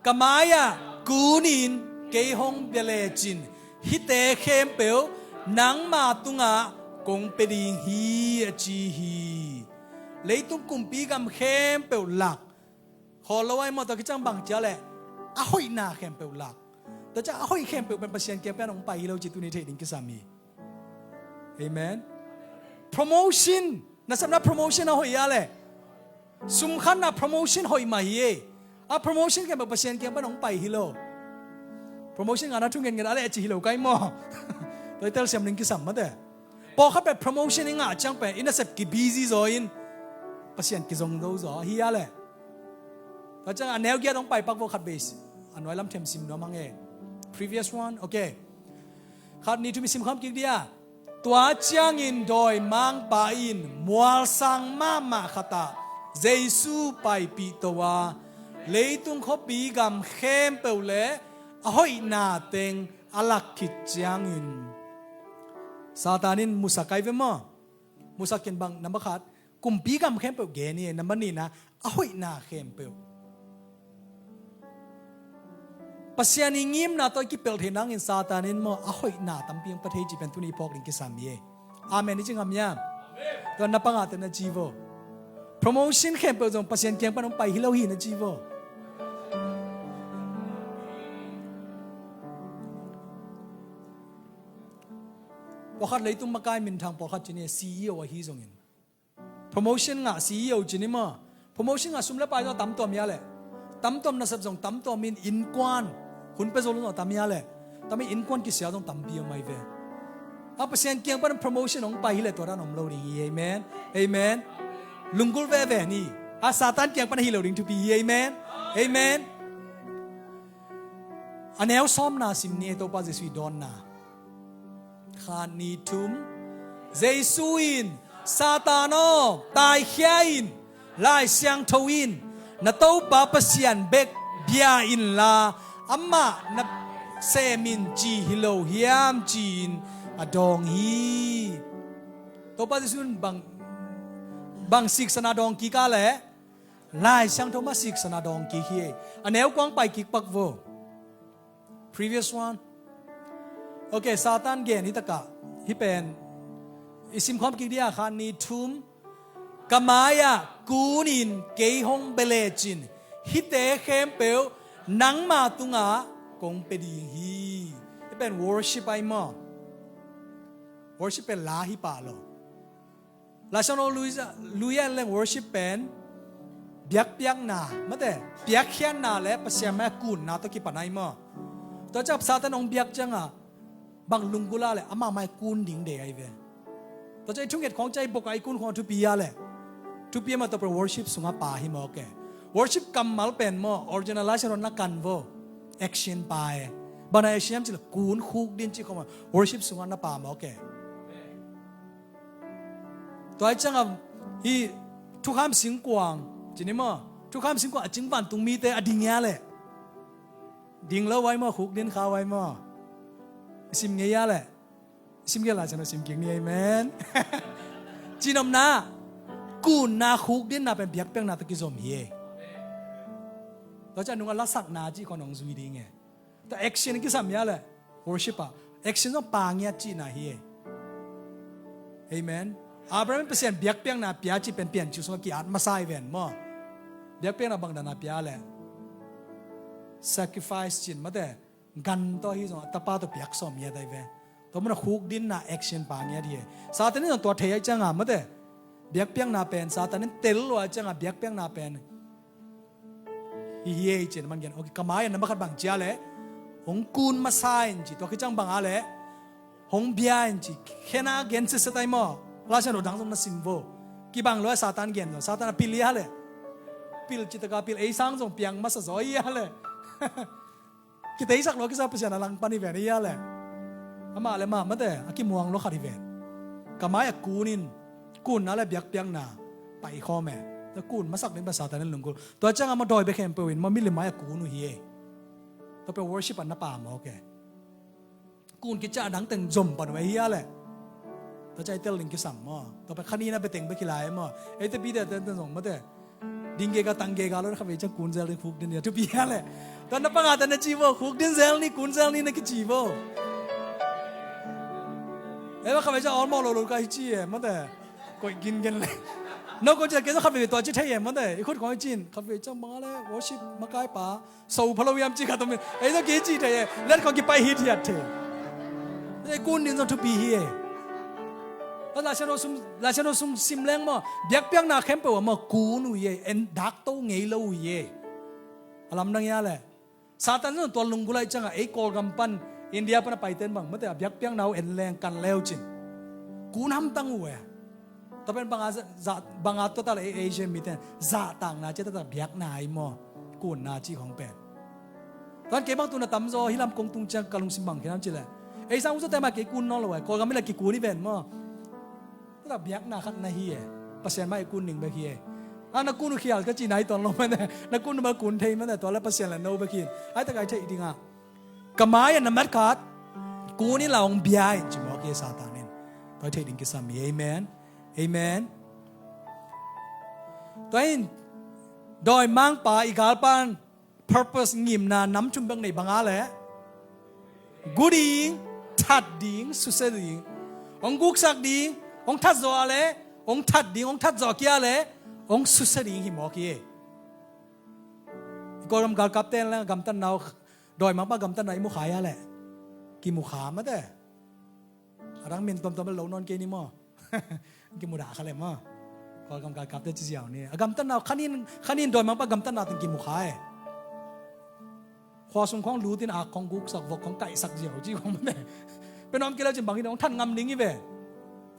Ka mai-ah kunin kei hong bia lecin hihte khempeuh nangma tungah kong pia ding hi a ci hi. Leitung kumpi gam khempeuh lak. Khawl lo ai maw, tua kiciang bang cia leh a hoihna khempeuh lak. Tua ciang a hoih khempeuh pen Pasian kiang pen hong pai hi lo ci tuni theih ding kisam hi. Amen. Promotion. Nasepna promotion a hoih a leh. Sumkhanna promotion hoih mah hi e. A promotion khempeuh Pasian kiang pan hong pai hi lo. Promotion ngana thu ngen ngen a leh ci hi lo kai maw. Tua i telsiam ding kisam mate. Pawlkhat pen promotion i ngah ciang pen i nasep ki busy zaw in Pasian kizong zo zaw hi a leh. Tua ciang a neu giat hong pai pak vo khat vei. A nuai lam them sim nuam hang e. Previous one. Okay. Khat nih thum i sim kham kik dia. Tua ciangin dawimangpa in mualsang mahmah khatah Jesu paipih to a, leitung khuapi gam khempeuh le a hoihna teng a lak khit ciangin Satan in musak ai ve maw? Musak in bang, number khat, kumpi gam khempeuh gen hi, number nihna, a hoihna khempeuh. Pasian i ngimna tawh i kipelh theih nangin Satan in maw a hoihna tampi hong pia thei cih pen tuni i phawk ding kisam hi e. Amen i ci ngam hiam? Tua na pangah teh na ci vo. Promotion khempeuh zong Pasian kiang pan hong pai hi lo hi na ci vaw. Pawlkhat leitung makai minthang pawlkhat ci ni, C E O ahi zongin. Promotion ngah C E O ci ni maw. Promotion ngah sum le pai zong a tamtuam hia leh. Tamtuam nasep zong tamtuam in innkuan. Hun pia zo lo zong a tam hia leh. Tam in innkuan kisia zong tampi om ahi ve. A Pasian kiang pan promotion hong pai hi leh tua dan om lo ding hi. Amen. Amen. Lunggulh veve ni. A Satan kiang pan hi lo ding thupi hi. Amen. Amen. A neu sawmna sim ni, Topa Jesuh i dawnna. Khat, nih, thum. Jesuh in, Satan aw, taikhia in, Lai Siangtho in, na Topa Pasian bek bia inla, amah na sem in ci hi lo hiam, ci-in a dawng hi. Topa Jesuh in bang, bang siksan a dawng kik a leh, Lai Siangtho mah siksan a dawng kik hi. A neu kuang pai kik pak vo. Previous one. Ok, Satan gen hi takah. Hih pen i simkhawm kik dia, khat, nih, thum. Ka mai-ah kun in kei hong bia lecin, hihte khempeuh nangma tungah kong pia ding hi. Hih pen worship ahi maw. Worship pen la hi pah lo. Lai Siangtho lui, lui a en leng worship pen biakpiakna, mate, piakkhiatna le Pasian mai-ah kunna tawh kipan ahi maw. Tua ciang Satan hong biak ciangah bang lunggulh a leh amah mai-ah kun ding deih ahi ve. Tua ciang i thunget khawng ciang i bok a i kun khawng thupi a leh. Thupi a mah, tua pen worship sungah pha hi maw ke. Worship kammal pen maw, original Lai Siangtho na kan vo. Action pha e. Bang na action hiam cih leh kun, khukdin cih khawng mah worship sungah na pha maw ke. Tua ahih ciangah hih thukham singkuang ci ni maw, thukham singkuang a cing vantung mite a ding hia leh? Ding lo ahi maw, khukdin kha ahi maw. I sim ngei a leh? I sim ngei lai ciang a sim kik ni, amen. Cihnopna, kunna, khukdinna pen biakpiakna tawh kizom hi e. Tua ciang nungah lasakna cih khawng hong zui ding e. Tua action kisam hia leh? Worship ah action zong pha ngiat cihna hi e. Amen. Abraham in Pasian biakpiakna pia cih pen Piancil sungah ki-at masa hi ven maw. Biakpiakna bang dan a pia leh? Sacrifice cin mate, gan tawh hi zong a tapa tawh piak sawm ngiat ahi ve. Tua munah khukdinna action pha ngiat hi e. Satan in zong tua thei ahih ciangah mate, biakpiakna pen Satan in tel lo ahih ciangah biakpiakna pen hi hi e, cih na man gen. Ok, ka mai-ah na makhat bang ci a leh, hong kun masa in ci. Tua khit ciang bang a leh, hong bia in ci. Khen a gen sitset ahi maw. Lai Siangtho dang zong na sim vo. Kibang lo a Satan gen zong. Satan a pil hi a leh? Pil cih takah pil, ei sang zong piang masa zaw hi a leh. Kiteisak lo a kisa, Pasian a langpan hi ven hi a leh. Amah le amah mate, a kimuang lo khat hi ven. Ka mai-ah kun in, kunna le biakpiakna paikhawm e. Tua kun masak ding pen Satan in lunggulh. Tua ciangah maw dawi bek khempeuh in maw milim mai-ah kun uh hi e. Tua pen worship ah na pha maw ke. Kun khit ciang a dang teng zom pan uh e hi a leh. Tua ciang i tel ding kisam maw. Tua pen kha ni na bia teng bek hi lai maw. Ei te pi te ten ten zong mate. Ding gega tang gega lo, khatvei ciang kun zel ni, khukdin ni a thupi a leh. Tua na pang a ta na ci vo, khukdin zel ni, kun zel ni na kici vo. Ei va khatvei ciang awlmawh lo lo ka hi ci e mate. Koih gin gen leh. No ko ci a kei zong khatvei tua ci thei e mate. I khut khawng i cin khatvei ciang bang a leh worship makaipa so pha lo hiam ci khat om in. Ei zong kici thei e. Let khawng kipai hithiat thei. Ei kun ding zong thupi hi e. Tua Lai Siangtho sung, Lai Siangtho sung sim leng maw, biakpiakna khempeuh ah maw kun uh hi e, en dak to ngei lo uh hi e. A lamdang hi a leh. Satan zong tua lunggulh ahih ciangah ei Kawlgam pan India pan a paite in bang mate, a biakpiakna uh en leng kan le uh cin kun hamtang uh e. Tua pen bang a za, za, bang a tua ta leh ei Asian mite in zahtakna ci a, tua ta biakna ahi maw, kunna cih khawng pen. Tua in kei bang tu na tamzaw hih lam kong tung ciang ka lungsim bang khin hiam cih leh, ei sang uh zawte mah kei kun nawn lo e, Kawlgam in leh kikun hi ven maw. Tua ta biakna khat na hi e. Pasian mai-ah i kun ding bek hi e. A na kun uh khial ka cihna hi tuan lo mate. Na kun uh bel kun thei mate, tua leh Pasian leh no bek hi in. Ahih tak a i theih dingah ka mai-ah na mat khat kun inla hong bia in ci mawk hi e Satan in. Tua i theih ding kisam hi. Amen. Amen. Tua in dawimangpa, i galpa in purpose, ngimna nam thum bek nei, bang a leh? Gu ding, that ding, susia ding. Hong guksak ding, hong that zawh a leh hong that ding, hong that zawh kei a leh hong susia ding hi mawk hi. I Kawlgam galkapte in la gamtatna uh, dawimangpa gamtatna i mu kha hia leh? Kimu kha mate. A dang min tuamtuam lo nawn kei ni maw. Kimu dah kha leh maw. Kawlgam galkapte ci ziau ni. A gamtatna uh khanin, khanin dawimangpa gamtatna teng kimu kha e. Khua sung khawng lut in a khawng guksak, vok khawng kaihsak ziau ci khawng mate. Pen om kei le cin bang hi dong, hong that ngam ding hi ve.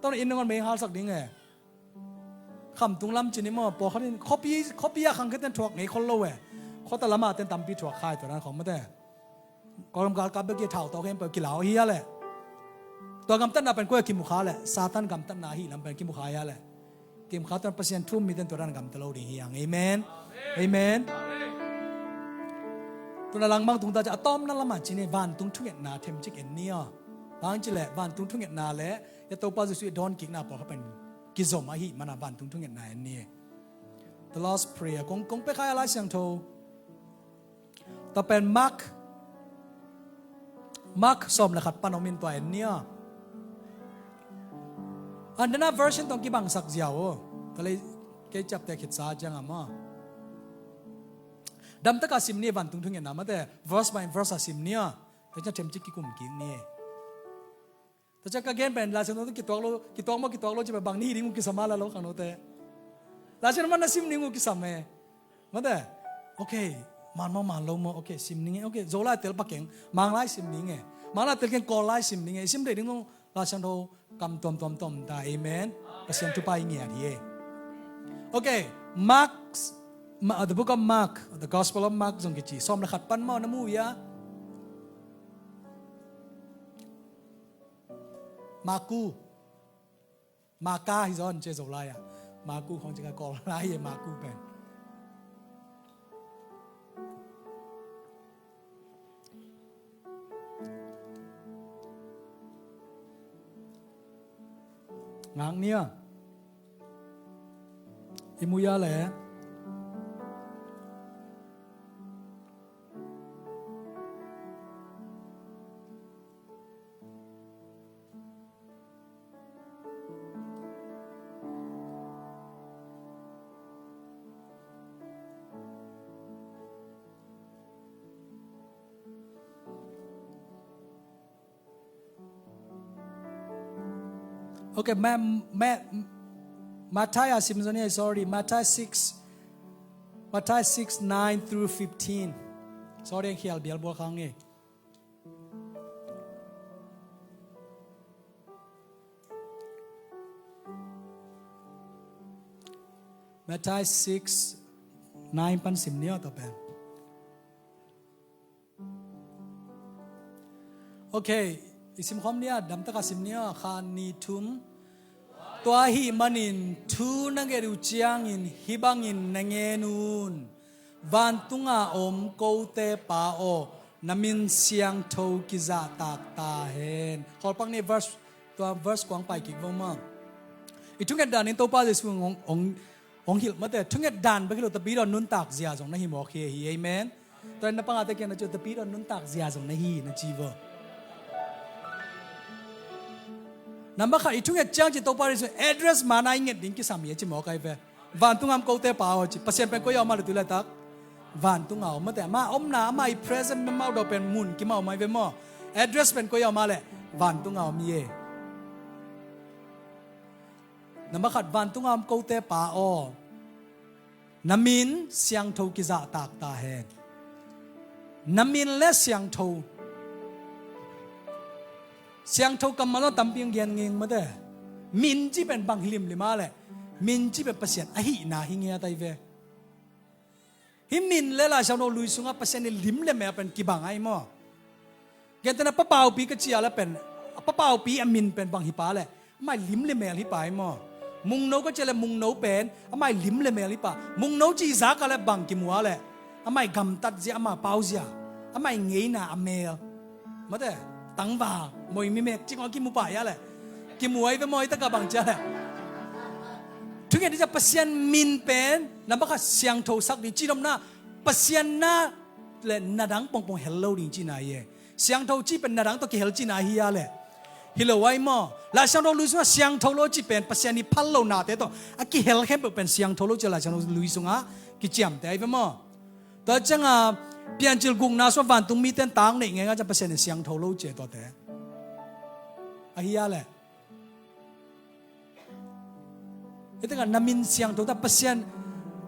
Tawh in nangawn mei halsak ding e. Khamtung lam cin i maw, pawlkhat in khuapi, khuapi a khangkhiate'n thuak ngei khol lo e. Khuata lam a te'n tampi thuak khai tua dan khawng mate. Kawlgam galkap bek hi, thau tawh khempeuh kilau hi a leh. Tua gamtatna pen koi a kimu kha leh? Satan gamtatna ahi lam pen kimu kha hi a leh? Kimu kha, tua Pasian thu um mite'n tua dan gamta lo ding hi hang. Amen. Amen. Tua na langmang tung ta ci a, a tawpna lam a cin i vantung thungetna themcik en ni aw. Bang ci leh vantung thungetna leh i Topa Jesu i dawnkikna pawlkhat pen kizom ahih man a vantung thungetna en ni. The Lord's Prayer. Kong, kong pia kha a Lai Siangtho. Tua pen Mark, Mark sawm le khat pan om in tua en ni aw. An dena version tawh kibangsak ziau aw. Tua leh kei ciapteh khitsa ciang a maw. Damtak a sim ni, vantung thungetna mate. Verse by verse a sim ni aw. Tua ciang themcik kikum kik ni. Tua ciang ka gen pen Lai Siangtho tawh kituak lo, kituak maw kituak lo ci pen bang ni hi ding uh kisam a la lo khangnote. Lai Siangtho man na sim ding uh kisam e. Mate. Ok. Man maw man lo maw. Ok, sim ning e. Ok, Zolai tel pakeng. Manglai sim ning e. Manglai tel keng Kawllai sim ning e. I sim deih ding uh Lai Siangtho kam tuamtuam tom ta. Amen. Pasian thupha i ngiat hi e. Ok. Mark, Ma-, the book of Mark, the Gospel of Mark zong kici. Sawm le khat pan maw na mu hia? Maku. Maka hi zaw, an ci Zolai a. Maku khawng ci ka Kawllai e, Maku pen. Ngak ni aw. I mu hia leh? Ok, Ma-, Ma-, Matthai a sim zaw ni, sorry, Matthai six, Matthai six, nine through fifteen. Sorry, ang khial bial bual khang e. Matthai six, nine pan sim ni aw tua pen. Ok, i sim khawm ni aw, damtak a sim ni aw, khat, nih, thum. Tua ahih manin thu na nget uh ciangin hih bangin na ngen un. Vantunga om kote Pa aw, na min siangtho kizahtak ta hen. Khawlpak ni verse, tua verse kuang pai kik vo maw. I thunget danin Topa Jesu hong, hong, hong hilh mate, thunget dan bek hi lo, Tapidaw nuntak zia zong na hi mawk hi, hi, amen. Tua in na pangate kiang na ci, Tapidaw nuntak zia zong na hi na ci vo. Nambat khat, i thunget ciang ci Topa Jesu address man a i nget ding kisam hi a ci mawk ai ve. Vantunga om kote Pa aw ci. Pasian pen koi a om a le tu laitak? Vantunga om mate. Ama omna, ama i present, amau daw pen mun kim a om ai ve maw. Address pen koi a om a le? Vantunga om hi e. Nambat khat, vantunga om kote Pa aw, na min siangtho kizahtak ta hen. Na min le siangtho. Siangtho kammal zong tampi hong gen ngei ing mate. Min ci pen bang hi limlim a le? Min ci pen Pasian ahihna hi ngiat ai ve. Hih min le Lai Siangtho lui sungah Pasian i lim le mel pen kibang ai maw. Gentehna Pa Paupi ka ci a le pen, Pa Paupi a min pen bang hi pa le? Ama i lim le mel hi pa ai maw. Mungno ka ci a le Mungno pen ama i lim le mel hi pa. Mungno ci zak a le bang kimu a le? Ama i gamtat zia, ama pau zia, ama i ngeina a mel. Mate, tangval, moi mimek cik hong kimu pai a le? Kimu ai ve maw, i taka bang ci a le? Thunget ding ci a, Pasian min pen nambat khat siangtho sak ding, ci nopna Pasian na le na dang pongpong hel lo ding cihna hi e. Siangtho cih pen na dang tawh kihel cihna hi a le? Hi lo ai maw? Lai Siangtho lui sungah siangtho lo cih pen Pasian ii phal lo nate tawh a kihel khempeuh pen siangtho lo cih Lai Siangtho lui sungah kiciamteh ai ve maw? Tua ciangah Piancil gukna sungah vantung mite in taang neih ngeingai ciang Pasian in siangtho lo ci e tuate. Ahi a leh, hih takah na min siangtho ta, Pasian,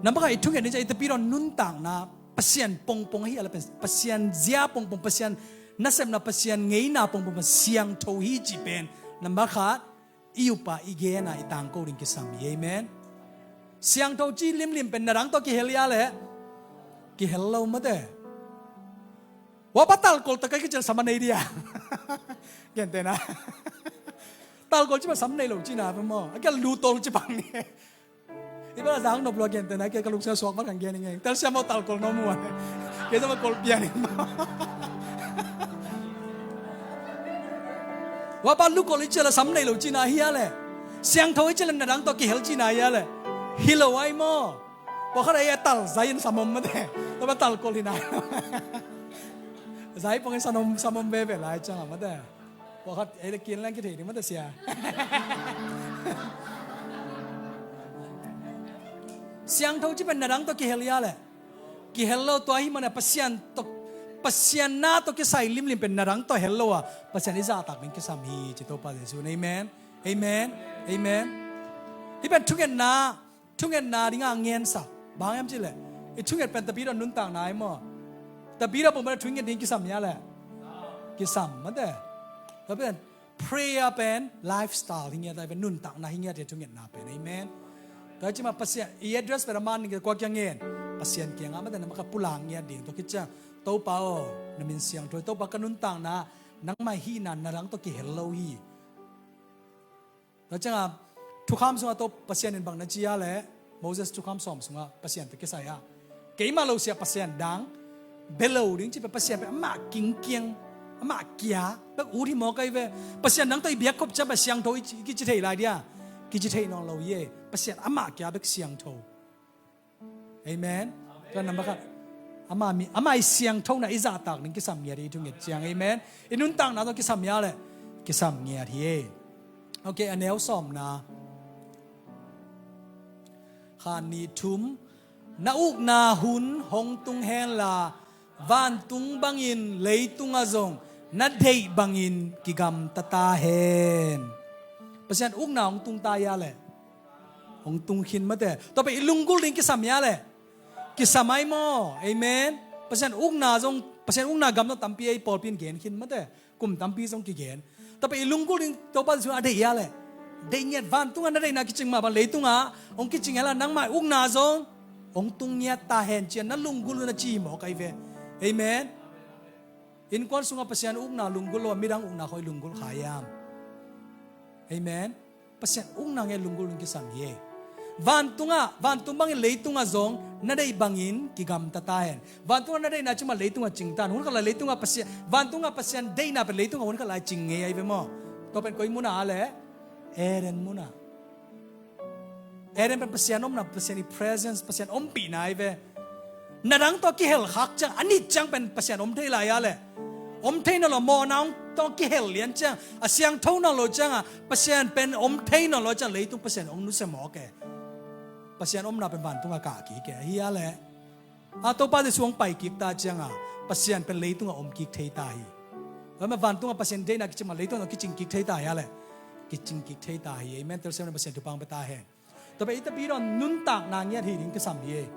na maka i thunget ni ciang i Tapidaw nuntakna Pasian pongpong ahi a leh pen, Pasian zia pongpong, Pasian nasepna, Pasian ngeina pongpong pen siangtho hi cih pen na maka i up a, i gen a, i tangko ding kisam hi. Amen. Siangtho ci limlim pen na dang tawh kihel hia leh? Kihel lo mate. Wapa talkol takai kician sam a nei dia. Gentehna, talkol ci bang sam nei lo cihna pe maw? A kia lutol ci bang ni. I bang a zang nop lo a gentehna kia ka luksia suak bang kan gen ing ei. Telsiam maw talkol no muan. Kia zama kol pian ing maw? Wapa lukol i cia la sam nei lo cihna hi a leh? Siangtho i cia la na dang tawh kihel cihna hi a leh? Hi lo ai maw? Pawlkhat ei a tal zai in sam om mate. Tua bang talkol hi na. Zai pawng in sam om, sam om veve lai ciang a mate. Pawlkhat ei le kian lang kithei ding mate sia. Siangtho ci pen na dang tawh kihel hia leh? Kihel lo. Tua hi mana Pasian tawh, Pasian na tawh kisai limlim pen na dang tawh hel lo a, Pasian i zahtak ding kisam hi ci Topa Jesuh in. Amen. Amen. Amen. Hih pen thungetna, thungetna dinga ngensak. Bang hiam cih leh i thunget pen Tapidaw nuntakna ai maw? Tapidaw pong pen thunget ding kisam hia leh? Kisam mate. Tua pen prayer pen lifestyle hi ngiat ai ve, nuntakna hi ngiat hi thungetna pen. Amen. Tua ci ma Pasian i address pen a man ning kua kiang ngen? Pasian kiangah mate, na maka pulak ngiat ding. Tua khit ciang Topa aw, na min siangtho hi. Topa ka nuntakna nangmah hihna na dang tawh kihel lo hi. Tua ciangah thukham sungah tawh Pasian in bang na ci a leh, Moses thukham sawm sungah Pasian tawh kisai ah, keimah lo sia pasian dang bia lo ding ci pen Pasian pen amah kingkiang, amah kia bek ut hi mawk ai ve. Pasian dang tawh i biak khop ciang pen siangtho i kici thei lai dia? Kici thei nawn lo hi e. Pasian amah kia bek siangtho. Amen. Tua number khat, ama mi, ama i siangthona i zahtak ding kisam ngiat hi i thunget ciang. Amen. I nuntakna tawh kisam hia leh? Kisam ngiat hi. Okay, a neu sawmna. Kha ni thum, na ukna hun hong tung henla, vantung bangin leitungah zong na deih bangin kigamta ta hen. Pasian ukna hong tung ta hia leh? Hong tung khin mate. Tua pen i lunggulh ding kisam hia leh? Kisam ai maw? Amen. Pasian ukna zong, Pasian ukna gam zong tampi ei pawlpi in gen khin mate. Kum tampi zong kigen. Tua pen i lunggulh ding Topa Jesuh a deih hia leh? Deih ngiat. Vantungah na deihna kicing mah bang leitungah hong kicing henla, nangmah ukna zong hong tung ngiat ta hen ci-a na lunggulh un a ci hi mawk ai ve. Amen. Innkuan sungah Pasian ukna lunggulh lo a midang ukna khawng i lunggulh kha hiam? Amen. Pasian ukna ngiat lunggulh ding kisam hi e. Vantungah, vantung bangin leitungah zong na deih bangin kigamta ta hen. Vantungah na deihna cing mah leitungah cing ta hen. Hun khat lai leitungah Pasian, vantungah Pasian deihna pen leitungah hun khat lai cing ngei ai ve maw? Tua pen koi munah a leh? Eden munah. Eden pen Pasian omna, Pasian i presence, Pasian ompihna ai ve. Na dang tawh kihel khak ciang, a nit ciang pen Pasian om thei lai a leh? Om thei nawn lo. Mawhna hong tawh kihel lian ciang, a siangtho nawn lo ciangah Pasian pen om thei nawn lo ciang leitung Pasian hong nusia mawk e. Pasian omna pen vantungah kah kik e. Ahi a leh? A Topa Jesuh hong pai kik ta ciangah Pasian pen leitungah om kik thei ta hi. Tua mah vantungah Pasian deihna kicing mah leitungah kicing kik thei ta hi a leh? Kicing kik thei ta hi. Amen. Telsiam na Pasian thupha hong pia ta hen. Tua pen i Tapidaw nuntakna ngiat hi ding kisam hi e.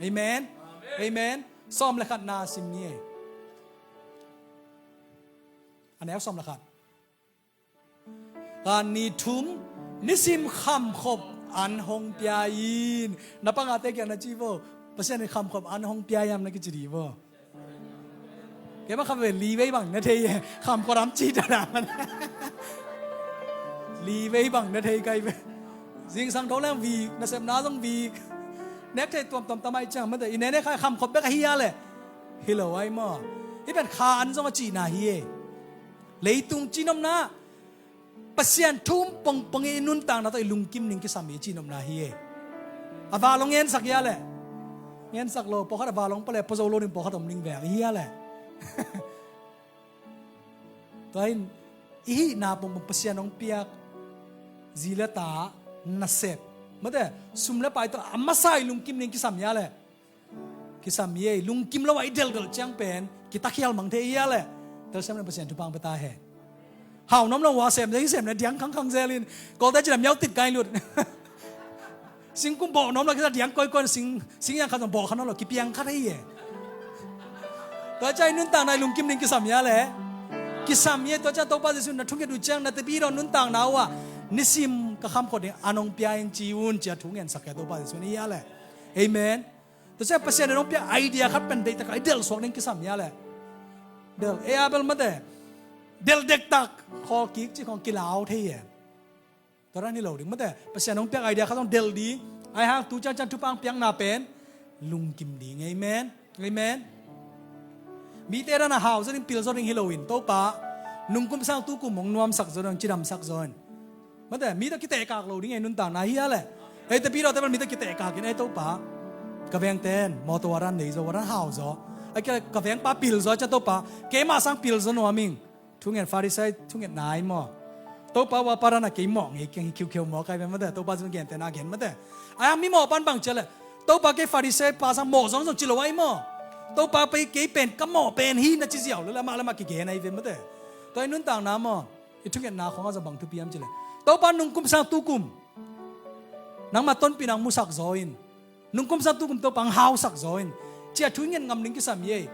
Amen. Amen. Sawm le khatna sim ni e. A neu sawm le khat. Kha ni thum, nisim khamkhop an hong pia in. Na pangate kiang na ci vo. Pasian in khamkhop an hong pia hiam na kici di vo. Keimah kha ve li vei bang na thei e. Khamkhop an ci ta na. Li vei bang na thei kai ve. Zingsang tho leng vik, nasepna zong vik. Nek thei tuamtuam tamai ciang mate. I nene kha khamkhop bek ahi a leh? Hi lo ai maw? Hih pen kha an zong a cihna hi e. Leitung cinopna, Pasian thu um pongpong i nuntakna tawh i lungkim ding kisam hi cinopna hi e. A vak lo ngensak hia leh? Ngensak lo. Pawlkhat a vak lo pale pua zo lo ding pawlkhat om ding vek hi a leh? Tua in i hihna pongpong Pasian hong piak zi le ta, nasep, mate, sum le pai tawh a masa i lungkim ding kisam hia le? Kisam hi ei. Lungkim lo a i delhdelh ciang pen kitakhial mang thei hia le? Telsiam le Pasian thupha hong pia ta hen. Hau nuam lo, hua sem le hi sem le diang khangkhang zel in, kolte ci lam yau tit kai lut. Singkum bawh nuam lo kisa diang koikoi, sing, sing yang khat zong bawh kha nuam lo, kipiang khat hi ei. Tua ciang i nuntakna i lungkim ding kisam hia le? Kisam hi ei. Tua ciang Topa Jesu na thunget uh ciang na tepi dawn nuntakna uh ah nisim ka khamkhop ding an hong pia in ci un, ci a thungetsak hi ei Topa Jesu, hi hia le? Amen. Tua ciang Pasian in hong pia idea khat pen deihtak a i delh suak ding kisam hia le? Delh, ei a bel mate, delh dektak khawl kik ci khawng kilau thei hi ei. Tua dan hi lo ding mate. Pasian hong piak idea khat zong delh ding. Ahi hang tu ciangciang thupha hong piakna pen lungkim ding. Amen. Amen. Mite dan a hau zaw ding, pil zaw ding hi loin, Topa, nungkum sang tukum hong nuamsak zaw ding, cidamsak zaw in. Mate, mite kitehkak lo ding ei nuntakna, hi hia le? Ei tepi dawte bel mite kitehkak in, ei Topa, ka vengte in mawtaw a dan nei zaw, a dan hau zaw. Ai ka, ka vengpa pil zaw, cia Topa, keima sang pil zaw nuam ing. Thungen, Farisai thungetna hi maw? Topa, ua pa dan a kei mawh ngei keng hi, khiukheu mawh kai ve mate. Topa Jesu gentehna gen mate. Ahi hang mi mawh pan bang ci a le? Topa, kei Farisai pa sang mawh zong zong ci lo ahi maw? Topa, pai kei pen ka mawh pen hi na ci ziau lo le, amah le amah kigen ahi ve mate. Tua i nuntakna maw, i thungetna khawng ah zong bang thupi hiam ci le? Topa, nungkum sang tukum nangma tonpih nang musak zaw in. Nungkum sang tukum Topa hong hausak zaw in, ci a thu i nget ngam ding kisam hi ei.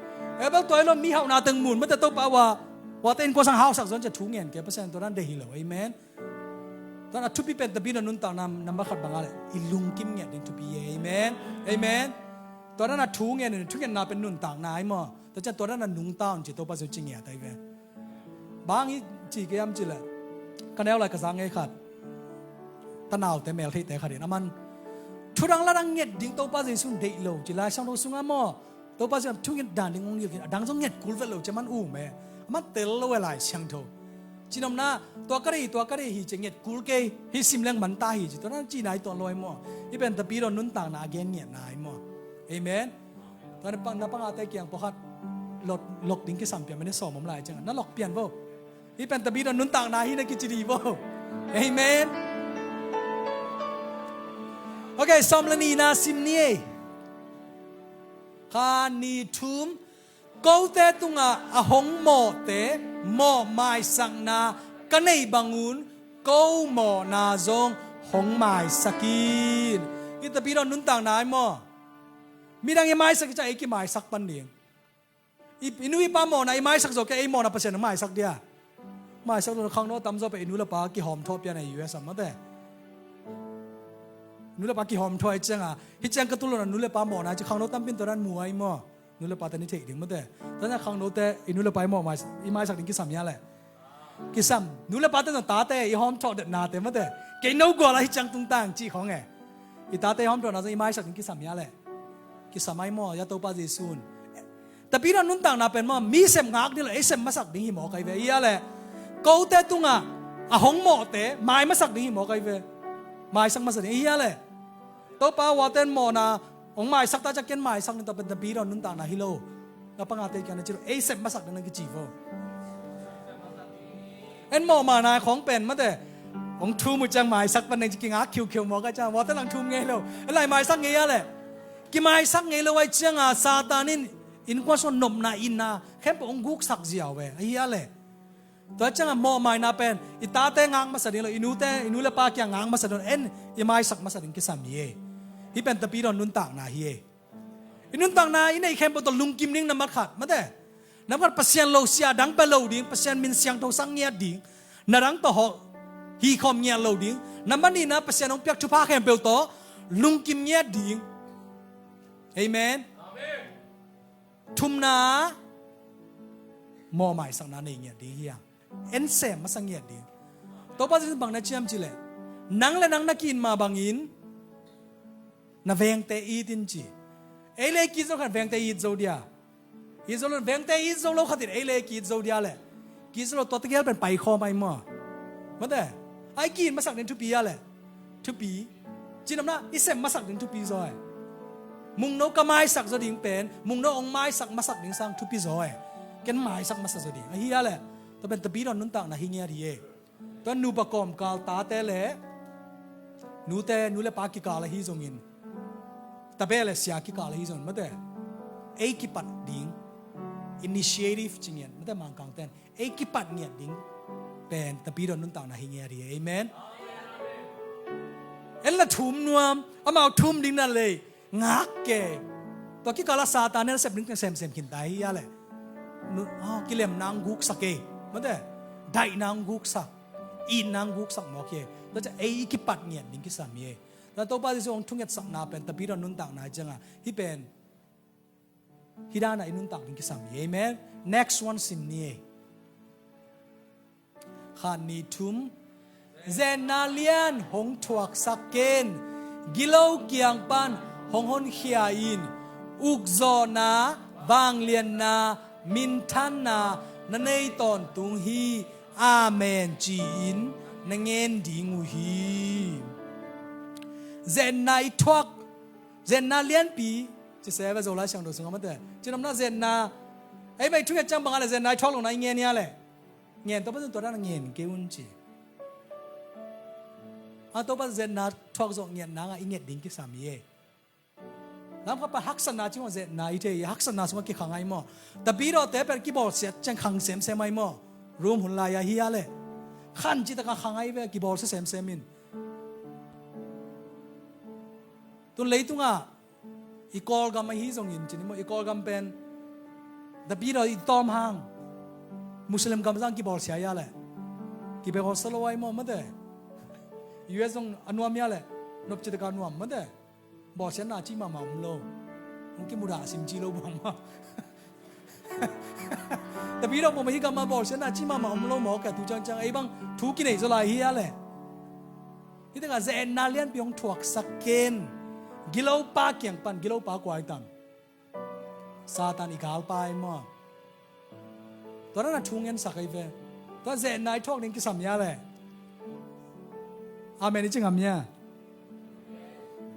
Ei bel tua hi lo, mi hauhna teng mun mate, Topa, ua, uate innkuan sang hausak zaw in, ci a thu ngen kei, Pasian tua dan deih hi lo. Amen. Tua dan a thupi pen tepi dawn nuntakna number khat bang a le, i lungkim ngiat ding thupi hi ei. Amen. Amen. Tua dan a thu ngen in, thungetna pen nuntakna hi maw? Tua ciang tua dan a nungta un ci, Topa Jesu ci ngiat ahi ve. Bang i ci kei hiam ci le, ka neu lai ka zang ngei khat, tanaute meltheihte khat in, aman thu dang la dang nget ding Topa Jesu in deih lo ci, Lai Siangtho sungah maw, Topa Jesu in thunget dan ding hong hilh khin, a dang zong nget kul vet lo ci, aman um e, aman tel lo e Lai Siangtho. Cinopna, tua ka deih hi, tua ka deih hi ci, nget kul kei, hih sim leng man ta hi ci, tua dan cihna hi tuan lo hi maw. Hih pen tepi dawn nuntakna a gen ngiatna hi maw. Amen. Tua na pang, na pangate kiang pawlkhat lok, lok ding kisam pian, mane sawm om lai ciang na lok pian vo. Hih pen tepi dawn nuntakna hi na kici dih vo. Amen. Ok, sawm le nihna sim ni ei. Khat, nih, thum. Kote tungah a hong mawhte mawh maisakna ka neih bangun ko mawhna zong hong maisak in. Hih tepi dawn nuntakna hi maw. Midang i maisak hi ciang ei kimaisak pan ding. I, i nu i pa mawhna i maisak zo kei, ei mawhna Pasian in maisak dia. Maisak lo khangno tam zaw pen i nu le pa kihawm thawh pian a U S a mate. Nu le pa kihawm thawh ahi cianga, hih ciang ka tul lo na nu le pa mawhna ci khangno tampi in tua dan mu ahi maw. Nu le pate ni theih ding mate. Tua ciang khangnote i nu le pa i mawh mai, i maisak ding kisam hia le? Kisam. Nu le pate zong tate i hawm thawh detnate mate. Kei no gual a hih ciang tungtang cih khawng e. I tate i hawm thawhna zong i maisak ding kisam hia le? Kisam ahi maw, ya Topa Jesu in. Tapi dawn nuntakna pen maw, mi sem ngak ding lo, ei sem masak ding hi maw kai ve. Hia le? Kote tungah a hong mawhte mai masak ding hi maw kai ve. Maisak masak ding hia le? Topa, uaten mawhna hong maisak ta ciang ken maisak ning, tua pen tapi dawn nuntakna hi lo. Na pangate kiang na ci lo, ei sem masak ning na kici vo. En mawh mawhna khawng pen mate, hong thum uh ciang maisak pan ning ci kingak khiukheu maw kai ciang, uaten lang thum ngei lo. En lai maisak ngei a le? Kimaisak ngei lo ahi cianga Satan in innkuan sung nopna, itna khempeuh hong guksak ziau ve. Ahi a le? Tua ciangah mawhmaina pen i tate ngak masa ding lo, i nute, i nu le pa kiang ngak masa ding lo, en i maisak masa ding kisam hi e. Hih pen tapi dawn nuntakna hi e. I nuntakna i neih khempeuh tawh lungkim ding nambat khat mate. Nambat khat Pasian lo sia dang pia lo ding, Pasian min siangtho sak ngiat ding, na dang tawh hawh hi khawm ngiat lo ding. Nambat nihna Pasian hong piak thupha khempeuh tawh lungkim ngiat ding. Amen. Thumna, mawh maisakna nei ngiat ding hi hang. En sem masa ngiat ding. Topa Jesu bang na ci hiam cih leh, nang le nang na ki-it mah bangin na vengte it in ci. Ei le ei ki-it zo khat vengte it zo dia. It zo lo, vengte it zo lo khat in ei le ei ki-it zo dia leh, ki-it zo lo, tua tegel pen paikhawm ahi maw. Mate, ai ki-it masak ding thupi a leh. Thupi. Cinopna, i sem masak ding thupi zaw e. Mungno ka maisak zaw ding pen mungno hong maisak masak ding sang thupi zaw e. Ken maisak masak zaw ding ahi a leh. Tua pen Tapidaw nuntakna hi ngiat hi e. Tua nupa kawmkal tate le nute, nu le pa kikal ahi zongin, tabeh le sia kikal ahi zongin mate, ei kipat ding, initiative ci ngiat mate, Mangkangten ei kipat ngiat ding pen Tapidaw nuntakna hi ngiat hi e. Amen. En la thum nuam, amau thum ding na lei ngak kei. Tua kikal ah Satan in a sep ding semsem khin ta hi a le. Nu, ah, kilemna hong guksak e mate, daihna hong guksak, itna hong guksak mawk hi e. Tua ciang ei kipat ngiat ding kisam hi e. Tua Topa Jesu hong thungetsakna pen Tapidaw nuntakna hi cianga, hih pen hih dana i nuntak ding kisam hi. Amen. Next one sim ni e. Khat, nih, thum. Zetna lian hong thuaksak ken, gilo kiang pan hong honkhia in, ukzawhna, vangliatna, minthanna na nei tawntung hi. Amen ci-in na ngen ding uh hi. Zetna i thuak, zetna lianpi ci se ve, Zolai Siangtho sungah mate. Cinopna zetna, ei mah i thunget ciang bang a le zetna i thuak lohna i ngen hi a le. Ngen, Topa zong tua dan a ngen kei un ci. A Topa zetna thuak zawh ngiatna ngah i nget ding kisam hi e. Lamkhat pan haksatna ci mawh zetna i thei hi, haksatna sungah kikhang ahi maw. Tapidawte pen kibawlsiat ciang khang semsem ahi maw. Rom hun lai ahi a le. Khan citak a khang ahi ve, kibawlsia semsem in. Tun leitungah i Kawlgam ahi zongin cin hi maw, i Kawlgam pen Tapidaw i tawm hang Muslim gam zang kibawlsia hi a le. Kibawlsia lo ahi maw mate. U S zong a nuam hi a le. Nop citak a nuam mate. Bawlsiatna ci mahmah om lo. Hong kimudah sim ci lo bang mah. Tapidaw pawh mah hih gam ah bawlsiatna ci mahmah om lo mawk a, tu ciangciang ei bang thu kinei zaw lai hi a le. Hih tengah zetna lianpi hong thuaksak ken. Gilopa kiang pan, gilopa kua hi tam? Satan i galpa hi maw. Tua dan a thu ngensak ahi ve. Tua zetna i thuak ding kisam hi a le. Amen i ci ngam hi a.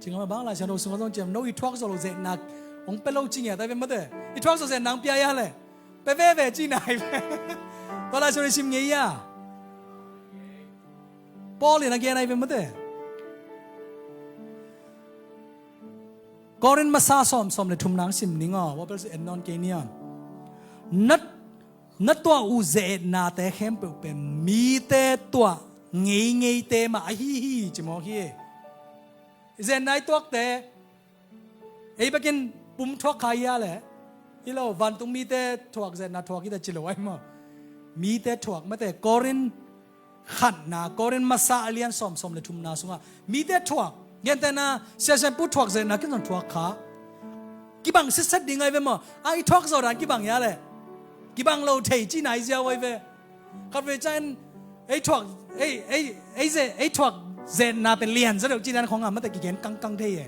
Ci ngam a bang, Lai Siangtho sungah zong ciam, no i thuak zawh loh zetna hong pia lo ci ngiat ahi ve mate. I thuak zawh zetna hong pia hi a le. Pia veve cihna ahi ve. Tua Lai Siangtho i sim ngei hi a. Paul in a gen ahi ve mate. Korin masa sawm, sawm le thumna hong sim ning aw, wa bel si en nawn kei ni aw. Na, na tuah uh zetnate khempeuh pen mite tuah ngeingeite mah ahi hi ci mawk hi. Zetna i tuakte ei bekin pum thuak kha hi a le. Hi lo, vantung mite thuak zetna thuak hi ta ci lo ahi maw. Mite thuak mate, Korin khatna, Korin masa a lian sawm, sawm le thumna sungah mite thuak, gentehna, siasanpu thuak zetna ken zong thuak kha. Kibang sitset ding ahi ve maw. A, i thuak zawh dan kibang hi a le. Kibang lo thei cihna i ziau ahi ve. Khatvei ciangin ei thuak, ei, ei, ei ze-, ei thuak zetna pen lian zaw deuh cihna khong a mate kigen kangkang thei e.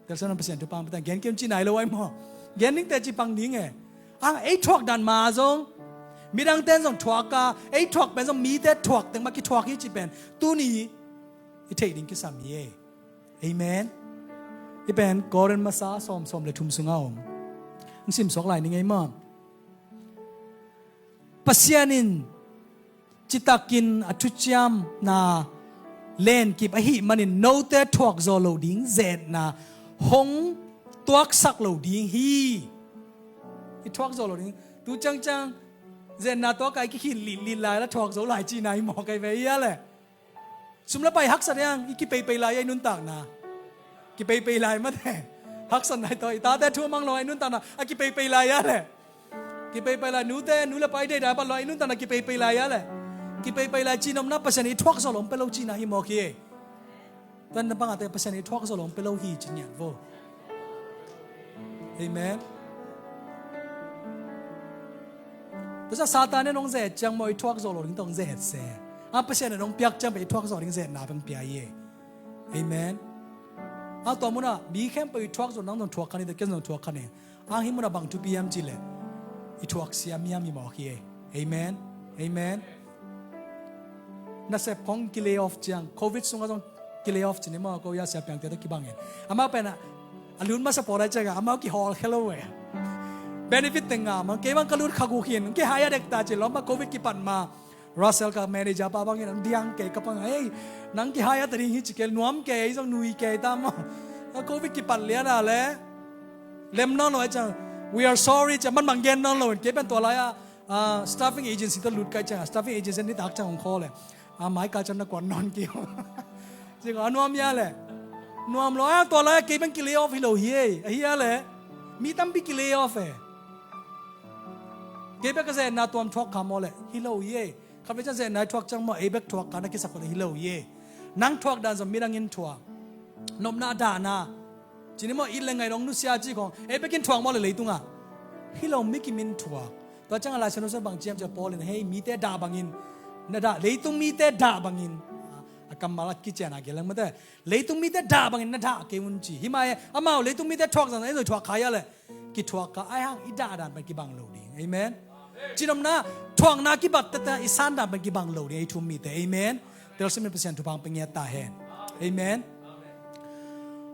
Telsiam Pasian thupha pia ta, gen kei un cihna hi lo ahi maw. Gen dingte ci pang ding e. Ang ei thuak dan ma zong midangte in zong thuak a, ei thuak pen zong mite thuak teng mah kithuak hi cih pen tuni i theih ding kisam hi e. Amen. Hih pen Korin masa sawm, sawm le thum sungah om. Hong simsuak lai ning ei maw. Pasian in citakin a thuciamna lenkip ahih manin note thuak zawh loh ding zetna hong tuaksak lo ding hi. I thuak zawh loh ding. Tu ciangciang zetna tuak a i kikhih litlit lai la thuak zo lai cihna hi mawk ahi ve hi a le. Sum le pai haksat hiang i kipeipei lai a i nuntakna. Kipeipei lai mate. Haksatna hi tawh i tate thu a mang lo a i nuntakna a kipeipei lai a le. Kipeipei lai, nute, nu le pa i deihdan a bat lo a i nuntakna kipeipei lai a le. Kipeipei lai cinopna Pasian i thuak zawh loh hong pia lo cihna hi mawk hi. Tua na bang a te Pasian i thuak zawh loh hong pia lo hi ci ngiat vo. Amen. Tua ciang Satan in hong ze-et ciang maw i thuak zawh loh ding tawh hong ze-et se. A Pasian in hong piak ciang pen i thuak zawh ding zetna pen hong pia hi e. Amen. A tua munah mi khempeuh i thuak zawh nang zong thuak kha ni, ken zong thuak kha ni. A hih munah bang thupi hiam cih leh i thuak siam hiam hi mawk hi e. Amen. Amen. Nasep khong ki lay off ciang, Covid sungah zong ki lay off ci ni maw, ko ya sia piangte tawh kibang in. Amau pen a, a lut masa pawl lai ciangah amau kihawlkhia lo e. Benefit teng ngah mah, kei bang ka lut kha guk hi, kihai a dek ta ci lawm mah, covid kipat mah. Russell ka manager pa bangin ang diang kei ka pang, "Ei, nang kihai a ta ding hi ci kei, nuam kei, zong nui kei ta maw." Covid kipat lian a le lem nawn lo ai ciang, "We are sorry," ci a, man bang gen nawn lo in, kei pen tua lai a, ah, staffing agency tawh lut kai ciang, staffing agency nitak ciang hong call le, "Ah, mai kal ciang na kuan nawn kei," ci ko a, nuam hia le. Nuam lo a, tua lai a kei pen ki lay off hi lo hi ei, ahi a le mi tampi ki lay off e. Kei bek ka zetna tuam thuak kha maw le, hi lo hi ei. Khatvei ciang zetna i thuak ciang maw, ei bek thuak kha na kisak ko le, hi lo hi ei. Nang thuak dan zong midang in thuak. Nopna, dahna, ci ni maw, it le ngaih dong, nusia ci khong, ei bek in thuak maw le leitungah, hi lo, mi kim in thuak. Tua ciangah Lai Siangtho sung bang ci hiam ci a, Paul in, "Hei, mite dah bangin na dah, leitung mite dah bangin." A kammal a kician a geleng mate. "Leitung mite dah bangin na dah kei un," ci. Hi mah e, amau leitung mite thuak zang, ei zong thuak kha hia le. Kithuak kha, ahi hang i dah dan pen kibang lo ding. Amen. Cihnopna, thuakna kibat tete i san dan pen kibang lo ding, ei thu-um mite. Amen. Telsiam in Pasian thupha hong pia ngiat ta hen. Amen.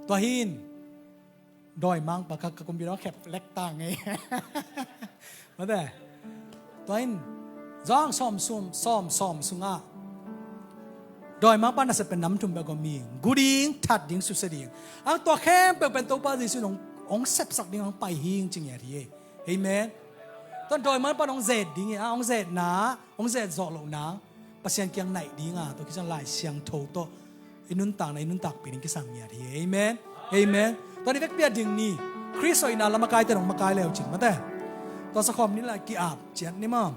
Tua hi in, dawimangpa, ka, ka computer khep lek ta ngei. Mate. Tua hi in, Johan sawm, sawm, sawm, sawm sungah dawimangpa nasep pen nam thum bek om hi. Gu ding, that ding, susia ding. Ang tua khempeuh pen Topa Jesuh in hong, hong sepsak ding hong pai hi ing ci ngiat hi. Amen. Tua dawimangpa in hong zet ding hi a, hong zetna, hong zet zawh lohna Pasian kiang naih ding a, tua kiciang Lai Siangtho tawh i nuntakna, i nuntakpih ding kisam ngiat hi. Amen. Amen. Tua ni vekpi a ding ni, Khrist hoihna la makaite in hong makai le uh cin mate. Tua sakhawm ni la ki-ap ciat ni maw.